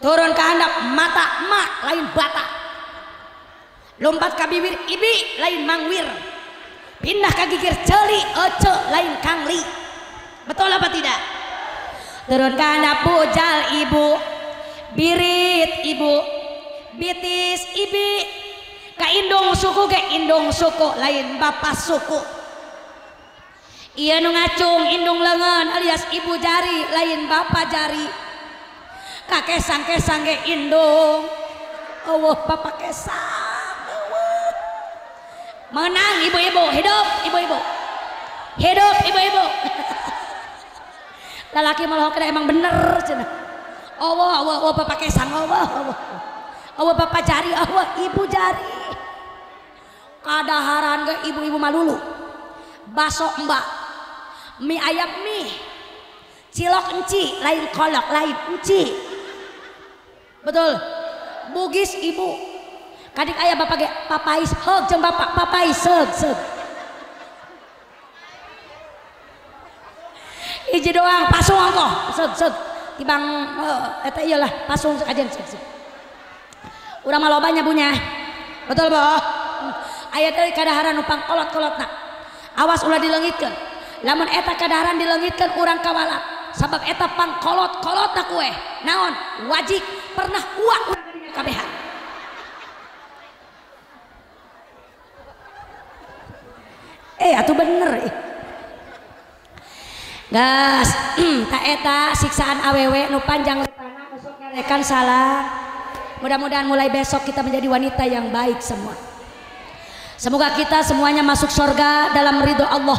Turun ke handap mata mak lain bata. Lompat ke bibir ibi lain mangwir. Pindah ke gigir celi ece lain kangli. Betul apa tidak? Turun ke handap bujal ibu, birit ibu, bitis ibi, ka indung suku ke indung suku lain bapak suku. Iya nu ngacung indung lengan alias ibu jari lain bapak jari. Ka kesang-kesang ge indung, eueuh bapak kesang, eueuh. Menang ibu-ibu, hidup ibu-ibu, hidup ibu-ibu. Lalaki malah kena emang bener cenah. Allah Allah Allah bapak kesang Allah Allah. Allah bapak jari Allah ibu jari. Kadaharan ge ibu-ibu malulu. Baso mbak. Mie ayam mie. Cilok enci lain kolok lain enci. Betul. Bugis ibu. Kadik aya bapak ge papais heug jeung bapak papais seug seug. Hiji doang pasung ongkoh seug seug tibang eta iyalah pasung sekajen seug seug. Urang mah loba nya punya. Betul boh? Aya teh kadaharan nu pangkolot-kolotna. Awas ulah dileungitkeun. Lamun eta kadaharan dileungitkeun urang kawalat. Sabab eta pangkolot-kolotna kue. Naon? Wajik pernah uak urang kabehan. Atuh bener ih. Gas, tak eta siksaan awewe nu panjang letana besok nyarekan salah. Mudah-mudahan mulai besok kita menjadi wanita yang baik semua. Semoga kita semuanya masuk surga dalam ridho Allah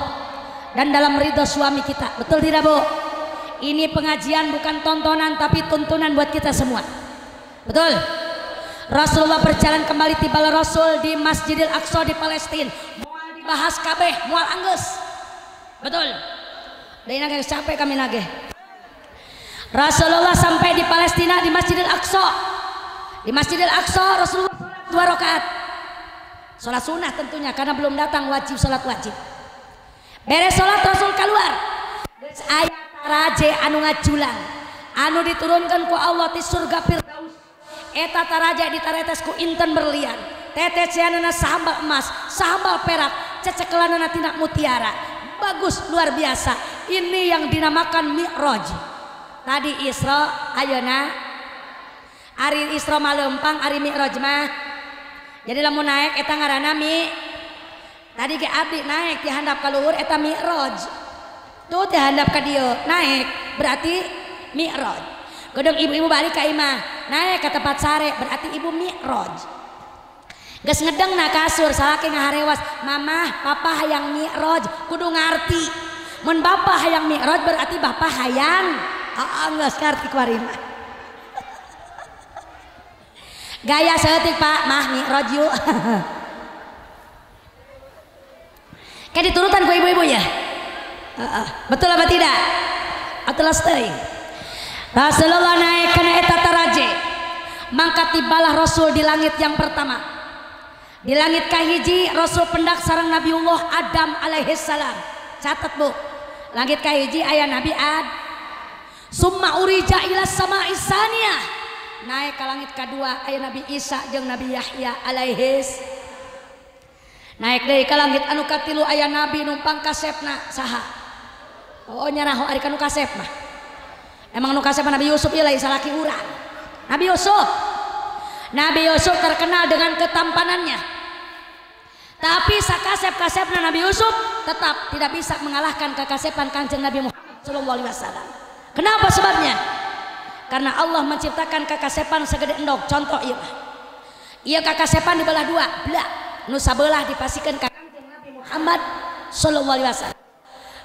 dan dalam ridho suami kita. Betul tidak Bu? Ini pengajian bukan tontonan tapi tuntunan buat kita semua. Betul? Rasulullah berjalan kembali tiba Rasul di Masjidil Aqsa di Palestina. Moal dibahas kabeh, moal anggeus. Betul? Dari nage capek kami nage. Rasulullah sampai di Palestina di Masjidil Aqsa. Di Masjidil Aqsa Rasulullah sholat 2 rakaat. Sholat sunnah tentunya karena belum datang wajib sholat wajib. Beres sholat Rasul keluar. Geus aya taraje anu ngajulang, anu diturunkan ku Allah ti surga Firdaus. Eta taraje ditaretes ku inten berlian. Tetesianana sahambal emas, sahambal perak, cecekelanana tina mutiara. Bagus luar biasa. Ini yang dinamakan Mi'raj. Tadi Isra, ayeuna ari Isra malempang, ari Mi'raj mah. Jadi lamun naik eta ngaranna mi. Tadi ge abdi naik di handap ka luhur eta Mi'raj. Tuh di handap ka dieu naik berarti Mi'raj. Gedung ibu-ibu balik ka imah, naik ke tempat sare berarti ibu Mi'raj. Geus ngedeng na kasur salaki ngaharewas, mamah papa hayang Mi'raj kudu ngarti. Mun bapak hayang Mi'raj berarti bapak hayang. Heeh geus ngarti kuari mah. Gaya saeutik Pak, mah Mi'raj yuk. Kayak diturutan ku ibu-ibu ya. Betul apa tidak? Atulah teuing. Rasulullah naik kana eta taraje. Mangka tibalah Rasul di langit yang pertama. Di langit kahiji Rasul pendak sareng Nabiullah Adam alaihissalam. Catat Bu. Langit kahiji aya Nabi Ad. Summa urija ila sama'is saniyah. Naik ka langit kadua aya Nabi Isa jeung Nabi Yahya alaihis. Naik deui ka langit anu katilu aya nabi numpang kasepna saha? Oh nyaraho ari ka nu kasep mah. Emang nu kasep Nabi Yusuf ieu lain salaki urang. Nabi Yusuf. Nabi Yusuf terkenal dengan ketampanannya. Tapi sakasep-kasepna Nabi Yusuf tetap tidak bisa mengalahkan kekasepan Kanjeng Nabi Muhammad sallallahu alaihi wasallam. Kenapa sebabnya? Karena Allah menciptakan kekasepan segede endog. Contoh ieu mah. Ieu kakasepan dibelah dua, belah. Nu sabelah dipasikeun ka Kanjeng Nabi Muhammad sallallahu alaihi wasallam.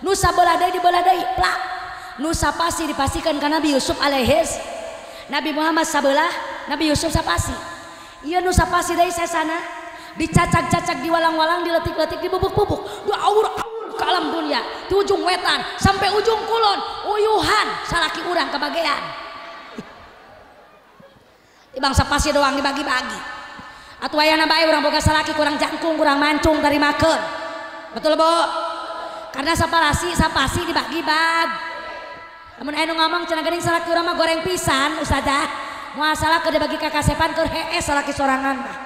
Nu sabelah deui dibelah deui, plak. Nu sapasi dipasikeun ka Nabi Yusuf alaihis. Nabi Muhammad sabelah, Nabi Yusuf sapasi. Ieu nu sapasi deui sesana dicacag-cacag, diwalang-walang, diletik-letik, dibubuk-bubuk, diaur-aur ke alam dunia, di ujung wetan sampai ujung kulon, uyuhan salaki urang kebagian. Di bangsa pasi doang dibagi-bagi. Atuh ayana bae urang boga salaki kurang jangkung, kurang mancung tarimakeun. Betul, Bu? Karena sapalasi, sapasi dibagi-bagi. Lamun aya nu ngomong cenah geuning salaki urang mah goreng pisan, ustazah. Moal salah keur dibagi kakasepan keur hees salaki sorangan mah.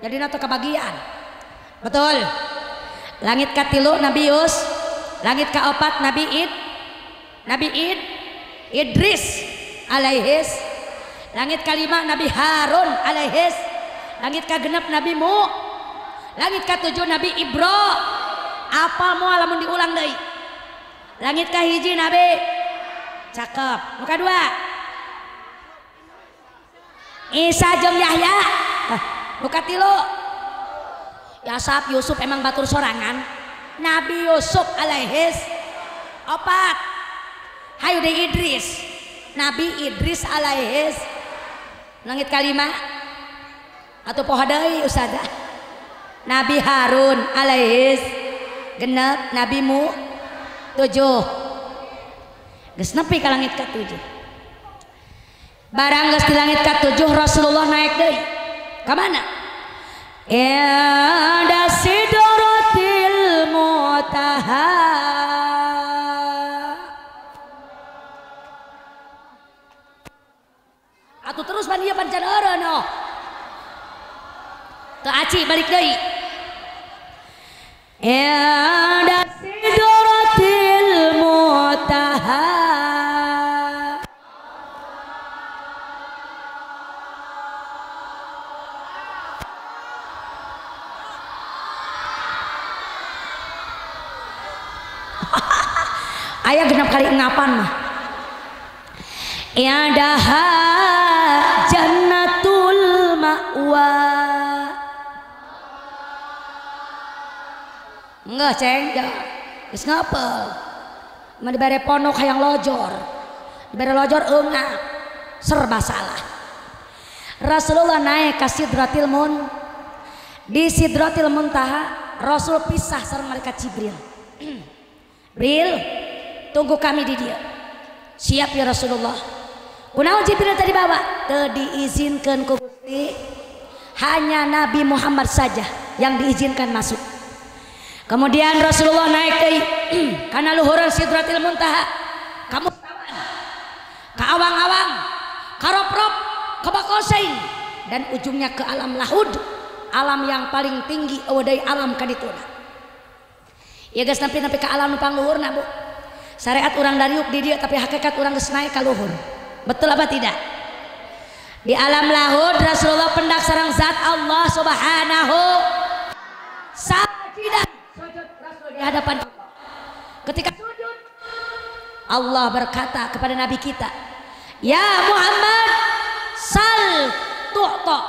Jadi na teu kabagian. Betul. Langit katilu Nabi Yus, langit kaopat Nabi Id, Nabi Id, Idris alaihis, langit kalima Nabi Harun alaihis, langit kagenep Nabi Mu, langit katujuh Nabi Ibro. Apa moal lamun diulang deui? Langit kahiji Nabi cakep. Nu kadua Isa jeung Yahya. Nu katilu Yasab Yusuf emang batur sorangan. Nabi Yusuf alaihis. Opat hayu deui Idris, Nabi Idris alaihis. Langit kalima atau poho deui ustazah, Nabi Harun alaihis. Genep Nabi Mu. Tujuh geus nepi ka langit katujuh. Barang geus di langit katujuh Rasulullah naik deui ka mana? Inda sidratil muntaha. Atuh terus pan ieu pancan eureun oh. Teu aci balik deui. Inda sidratil muntaha. Aya genap kali ngapan mah. Indaha jannatul ma'wa. Enggak ceng, geus ngapel. Mah dibere ponok hayang lojor. Dibere lojor eungap. Serba salah. Rasulullah naik ka Sidratil Mun. Di Sidratil Muntaha Rasul pisah sareng malaikat Jibril. Bril, tunggu kami di dia. Siap ya Rasulullah. Kunaon Jibril tadi bawa? Teu diizinkan ku Gusti. Hanya Nabi Muhammad saja yang diizinkan masuk. Kemudian Rasulullah naik deui kana luhureun Sidratil Muntaha. Ka Mustawan, ka awang-awang, ka rop-rop, ka Bakosain, dan ujungnya ke alam lahud, alam yang paling tinggi eueuh deui alam kadituna. Ieu geus nepi-nepi ka alam nu pangluhurna, Bu. Syariat urang dariuk di dieu tapi hakikat urang geus naik ka luhur. Betul apa tidak? Di alam lahud Rasulullah pendak sareng zat Allah Subhanahu sajidan, sujud Rasul di hadapan Allah. Ketika sujud Allah berkata kepada Nabi kita, "Ya Muhammad, sal tu'ta."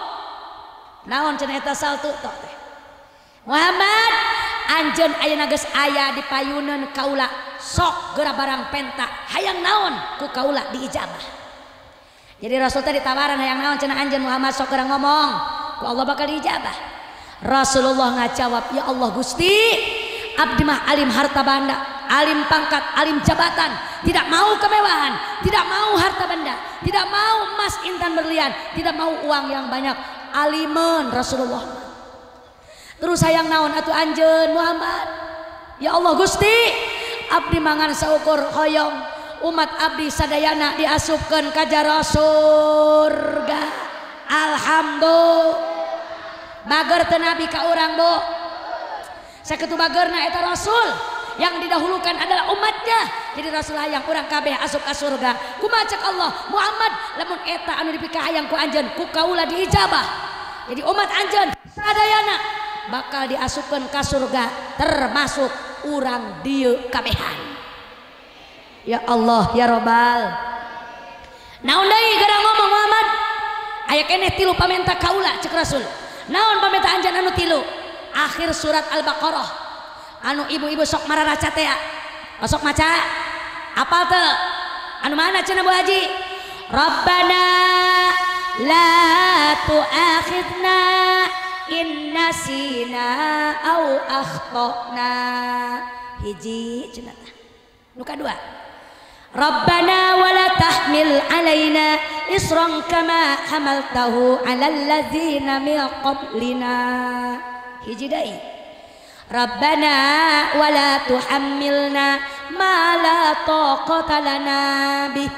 Naon cenah eta sal tu'ta teh? Muhammad, anjeun ayeuna geus aya di payuneun kaula, sok geura barang penta, hayang naon ku kaula diijabah. Jadi Rasul teh ditawaran hayang naon cenah anjeun Muhammad sok geura ngomong, ku Allah bakal diijabah. Rasulullah ngajawab, "Ya Allah Gusti, abdi mah alim harta banda, alim pangkat, alim jabatan, tidak mau kemewahan, tidak mau harta benda, tidak mau emas intan berlian, tidak mau uang yang banyak." Alimen Rasulullah. Terus hayang naon atuh anjeun Muhammad? Ya Allah Gusti, abdi mangan saukur hoyong umat abdi sadayana diasupkeun ka jaro surga. Alhamdulillah. Bager teu nabi ka urang Bu. Sakitu bagerna eta Rasul yang didahulukan adalah umatnya. Jadi Rasul hayang urang kabeh asup ka surga. Kumaha cek Allah, Muhammad lamun eta anu dipikahayang ku anjeun ku kaula diijabah. Jadi umat anjeun sadayana bakal diasupkeun ka surga termasuk urang dieu kabehan. Ya Allah ya Robbal. Naon deui gara ngomong Muhammad? Aya keneh tilu pamenta kaula cek Rasul. Naon pamenta anjeun anu tilu? Akhir surat Al-Baqarah. Anu ibu-ibu sok mararaca teh. Sok maca? Apal teu? Anu mana cenah Bu Haji? Rabbana la tu'akhidna in nasina au akhtana. Hiji cenah tah. Nu kadua. Rabbana wala tahmil alaina isran kama hamaltahu alal ladzina min qablina. Hiji deui. Rabbana wala tuhammilna ma la taqata lana bih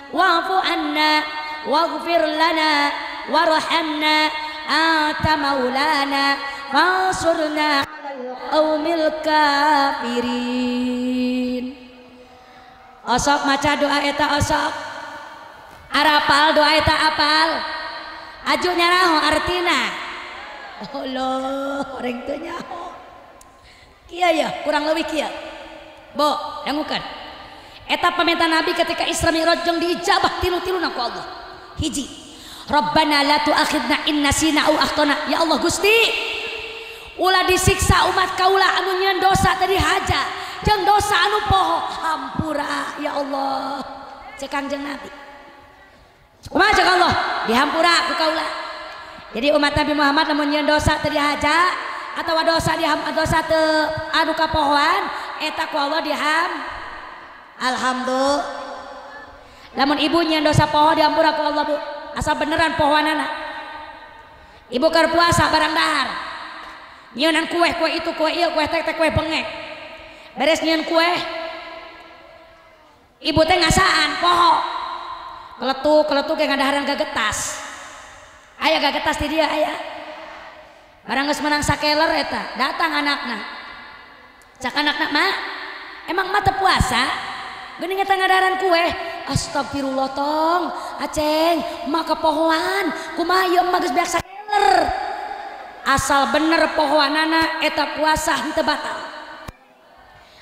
wa'fu anna waghfir lana warhamna anta maulana fansurna 'alal qaumil kafirin. Osok maca doa eta osok. Arapal doa eta apal. Aju nyaraho artina. Allah, orang teu nyaho. Kieu ya, kurang leuwih kieu. Bo, dangukeun. Eta pamenta Nabi ketika Isra Mi'raj jeung diijabah tilu-tiluna ku Allah. Hiji, Rabbana la tu'akhidna in nasina au akhtana. Ya Allah Gusti, ulah disiksa umat kaula anu nyieun dosa tadi haja, jeung dosa anu poho, hampura ya Allah. Cek Kangjeng Nabi. Kumaha cek Allah? Dihampura ku kaula. Jadi umat Nabi Muhammad lamun nyieun dosa teu dihaja atawa dosa diham dosa teu anu kapohoan eta ku Allah diham. Alhamdulillah. Lamun ibu nyieun dosa poho dihampura ku Allah Bu. Asal beneran pohoanana. Ibu keur puasa barang dahar. Nyieunan kue, kue itu, kue ieu, kue teh, kue bengek. Beres nyieun kue. Ibu teh ngasaan poho. Keletuk-keletuk ge ngadaharan gagetas. Aya gagetas di dia aya. Barang geus menang sakeler eta, datang anakna. Cak anakna, "Ma, emang ma teu puasa? Geuning eta ngadaharan kue." Astagfirullah tong, Aceng, ma kapohoan, kumaha ieu mah geus beak sakeler. Asal bener pohoanana eta puasa henteu batal.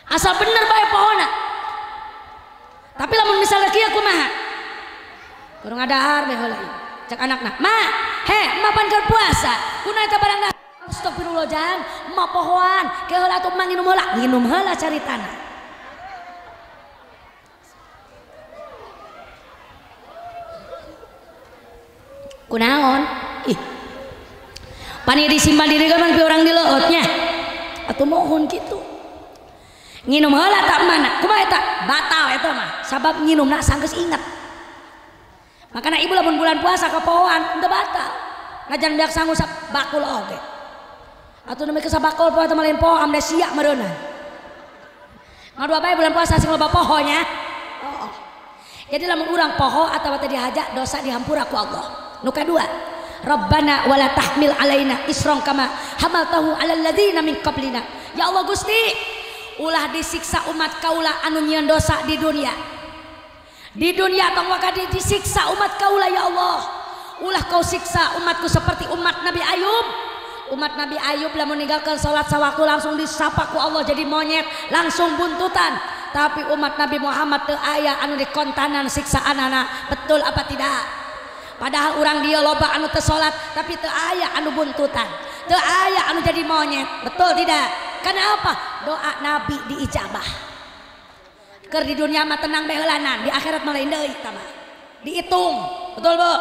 Asal bener bae pohona. Tapi lamun misalnya kieu kumaha? Kudu ngadahar bae heula ieu. Cek anakna, "Ma, he, ma pan keur puasa. Kunaon eta barang dahar?" Astagfirullah jang, ma pohoan, ke heula atuh ma nginum heula, nginum heula caritana. Kunaon? Ih. Pani disimpan diri kan pi urang dileueutnya. Atuh mohon kitu. Nginum heula tak mana? Kumaha eta? Batal eta mah. Sabab nginumna sanggeus inget. Makana ibu lamun bulan puasa kapohoan teu batal. Najan beak sangu bakul oge. Atuh nepi ka sabakul poho teh lain poho amnesia meureunna. Ngadua bae bulan puasa sing loba poho nya. Oh. Jadi lamun urang poho atawa teu dihaja dosa dihampura ku Allah. Nu kadua, Rabbana wala tahmil alaina isran kama hamaltahu alal ladzina min qablina. Ya Allah Gusti, ulah disiksa umat kaula anu nyieun dosa di dunia. Di dunia tong waka disiksa umat kaula ya Allah. Ulah kau siksa umatku seperti umat Nabi Ayub. Umat Nabi Ayub lamun meninggalkan salat sawaktu langsung disapa ku Allah jadi monyet, langsung buntutan. Tapi umat Nabi Muhammad teu aya anu dikontanan siksaanana. Betul apa tidak? Padahal urang dia loba anu teu salat tapi teu aya anu buntutan, teu aya anu jadi monyet. Betul tidak? Karena apa? Doa Nabi diijabah. Keur di dunia mah tenang bae heulanan, di akhirat mah lain deui tah mah. Dihitung. Betul Bu?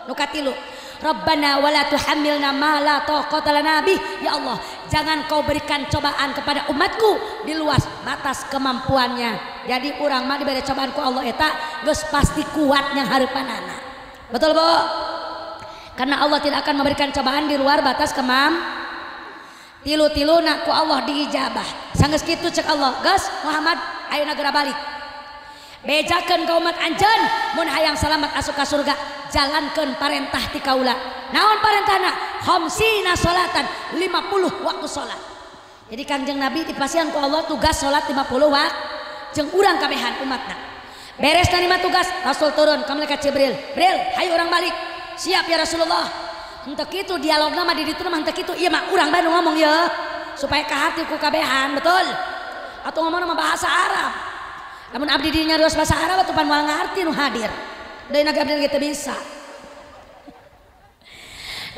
Nu katilu, Rabbana wala tuhammilna ma la taqata lana bih. Ya Allah, jangan kau berikan cobaan kepada umatku di luar batas kemampuannya. Jadi urang mah diberi cobaan ku Allah eta geus pasti kuat yang hareupanana. Betul Bu? Karena Allah tidak akan memberikan cobaan di luar batas kemampuan. Tilu-tiluna ku Allah diijabah. Sanggeus kitu cek Allah, geus Muhammad ayeuna geura balik. Bejakeun ka umat anjeun mun hayang salamat asup ka surga, jalankeun parentah ti kaula. Naon parentahna? Khamsina sholatan, 50 waktu salat. Jadi Kangjeng Nabi dipasihan ku Allah tugas salat 50 waktu jeung urang kabehan umatna. Beres narima tugas, Rasul turun ka malaikat Jibril. Bril, hayu urang balik. Siap ya Rasulullah. Henteu kitu dialogna mah di ditu mah henteu kitu. Ieu mah urang bae nu ngomong ye. Supaya kahati ku kabehan, betul? Atau ngomong mah bahasa Arab. Lamun abdi di nyarios bahasa Arab atuh pan moal ngarti nu hadir. Deui naga abdi ge teu bisa.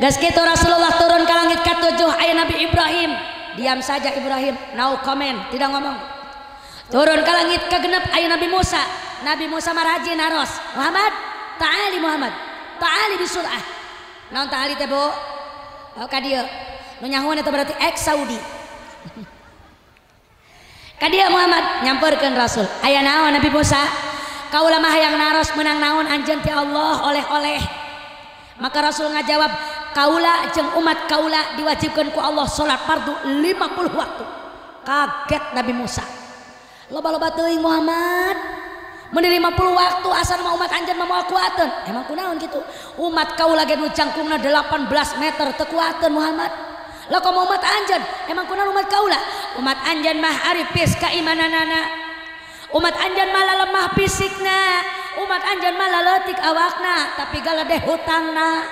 Geus kitu Rasulullah turun ka langit ka-7 aya Nabi Ibrahim. Diam saja Ibrahim, no comment, tidak ngomong. Turun ka langit ka-6 aya Nabi Musa. Nabi Musa mah rajin naros. Muhammad, ta'ali Muhammad. Ta'ali bisurah. Naon ta'ali teh, Bu? Oh ka dieu. Nu nyahoan eta berarti ex Saudi. Ka dieu Muhammad nyamperkeun Rasul. Aya naon Nabi Musa? Kaula mah hayang naros meunang naon anjeun ti Allah oleh-oleh. Maka Rasul ngajawab, kaula jeung umat kaula diwajibkeun ku Allah salat fardu 50 waktu. Kaget Nabi Musa. Loba-loba teuing Muhammad. Mun 50 waktu asal mah umat anjeun mah moal kuateun. Emang kunaon kitu? Umat kaula ge nu jangkungna 18 meter teu kuateun Muhammad. Lah komo umat anjeun? Emang kunaon umat kaula? Umat anjeun mah arifis kaimananana. Umat anjeun mah lemah fisikna. Umat anjeun mah leutik awakna, tapi galedeh hutangna.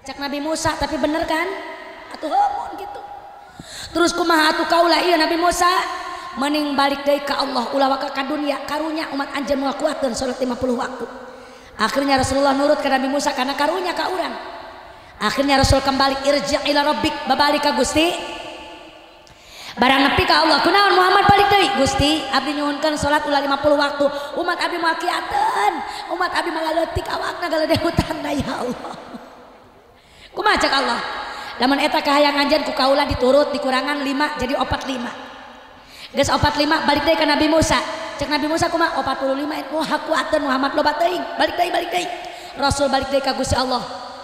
Cak Nabi Musa, tapi bener kan? Atuh heumun gitu. Terus kumaha atuh kaula ieu Nabi Musa? Mending balik deui ka Allah ulah waka ka dunia, karunya umat anjeun moal kuateun salat 50 waktu. Akhirnya Rasulullah nurut ka Nabi Musa karena karunya ka urang. Akhirnya Rasul kembali irji' ila rabbik, babalik ka Gusti. Barang nepi ka Allah, kunaon Muhammad balik deui? Gusti, abdi nyuhunkeun salat ulah 50 waktu. Umat abdi moal kiateun, umat abdi malah leutik awakna galedeh hutangna ya Allah. Kumaha cek Allah? Lamun eta kahayang anjeun ku kaula diturut dikurangan 5 jadi 45. Geus 45 balik deui ka Nabi Musa. Cek Nabi Musa kumaha? 45 moal kuateun Muhammad loba teuing. Balik deui, balik deui. Rasul balik deui ka Gusti Allah.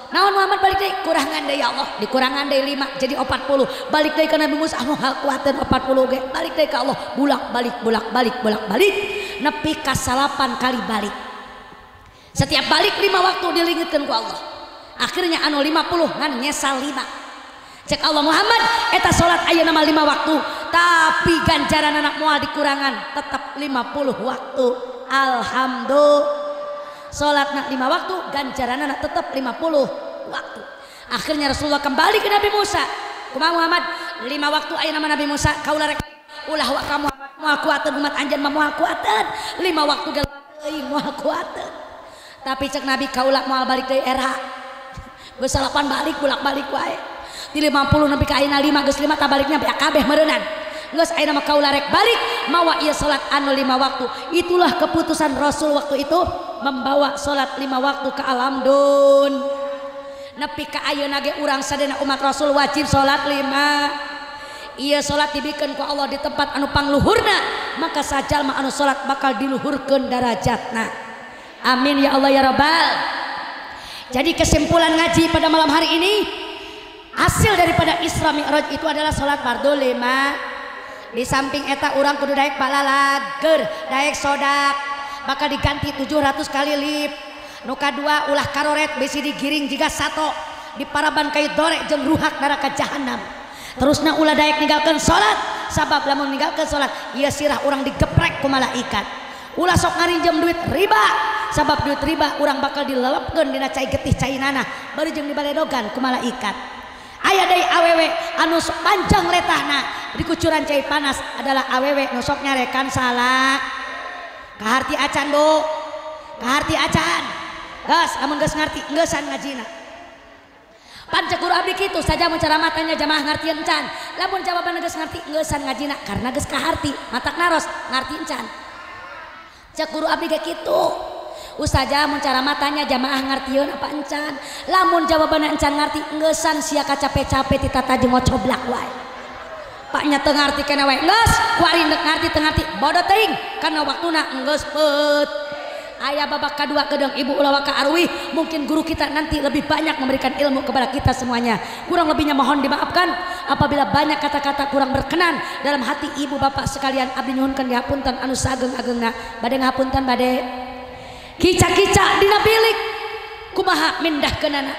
Naon Muhammad balik deui? Kurangan deui ya Allah. Dikurangan deui 5 jadi 40. Balik deui ka Nabi Musa, moal kuateun 40 ge. Balik deui ka Allah, bulak-balik bolak-balik bolak-balik nepi ka 9 kali balik. Setiap balik 5 waktu dilingitkeun ku Allah. Akhirnya anu 50 ngan nyesal 5. Cek Allah Muhammad eta salat ayeuna mah 5 waktu, tapi ganjaran anak moal dikurangan tetap 50 waktu. Alhamdulillah. Salat nak 5 waktu, ganjaran anak tetap 50 waktu. Akhirnya Rasulullah kembali ke Nabi Musa. Kumaha Muhammad? 5 waktu ayeuna mah Nabi Musa kaula rek ulah wa ka Muhammad moal kuateun umat anjeun mah moal kuateun. 5 waktu ge teuing moal kuateun. Tapi cek Nabi kaula moal balik deui era. Geus salapan balik bolak-balik wae. Di 50 nepi ka ayeuna 5 geus 5 tabaliknya beak kabeh meureunan. Geus ayeuna mah kaula rek balik mawa ieu salat anu 5 waktu. Itulah keputusan Rasul waktu itu membawa salat 5 waktu ke alam dun. Nepi ka ayeuna ge urang sadayana umat Rasul wajib salat 5. Ieu salat dibikeun ku Allah di tempat anu pangluhurna, maka sajalma anu salat bakal diluhurkeun darajatna. Amin ya Allah ya Rabbal. Jadi kesimpulan ngaji pada malam hari ini, hasil daripada Isra Mi'raj itu adalah salat fardu 5. Di samping eta urang kudu daek balalager, daek sodak, bakal diganti 700 kali lip. Nu kadua ulah karoret bisi digiring jiga sato di paraban kayu dorek jeung ruhak neraka jahanam. Terusna ulah daek ninggalkeun salat, sabab lamun ninggalkeun salat ieu sirah urang digeprek ku malaikat. Ulah sok ngarinjem duit riba, sabab duit riba urang bakal dilelepkeun dina cai getih cai nanah, bari jeung dibaledogan ku malaikat. Aya deui awewe anu panjang letahna dikucuran cai panas adalah awewe nu sok nyarekan salah. Kaharti acan Bu, kaharti acan. Geus lamun geus ngarti geusan ngajina. Pan cek guru abdi kitu saja mun ceramah tanya jamaah ngartieun encan. Lamun jawaban geus ngarti geusan ngajina karena geus kaharti, matak naros ngarti encan. Cek guru abdi ge kitu. Ustazah mun ceramah tanya jamaah ngartieun apa encan. Lamun jawabanna encan ngarti ngeusan sia kacape-cape ti tata jeung ngocoblak wae. Paknya teu ngarti kana wae. Geus kuari neuk ngarti teu ngarti bodoh teuing karena waktuna geus peut. Aya babak kadua gedeng ibu ulah waka arwih. Mungkin guru kita nanti lebih banyak memberikan ilmu kepada kita semuanya. Kurang lebihnya mohon dimaafkan apabila banyak kata-kata kurang berkenan dalam hati ibu bapak sekalian. Abdi nyuhunkeun dihapunten anu saageng-agengna. Bade ngapunten bade kica-kica dina bilik kumaha mindahkeunana.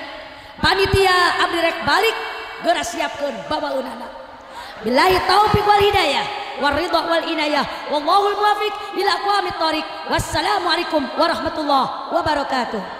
Panitia abdi rek balik geura siapkeun bawaeunana. Billahi taufik wal hidayah waridha wal inayah wallahul muwafiq ila aqwamit thoriq. Wassalamualaikum warahmatullahi wabarakatuh.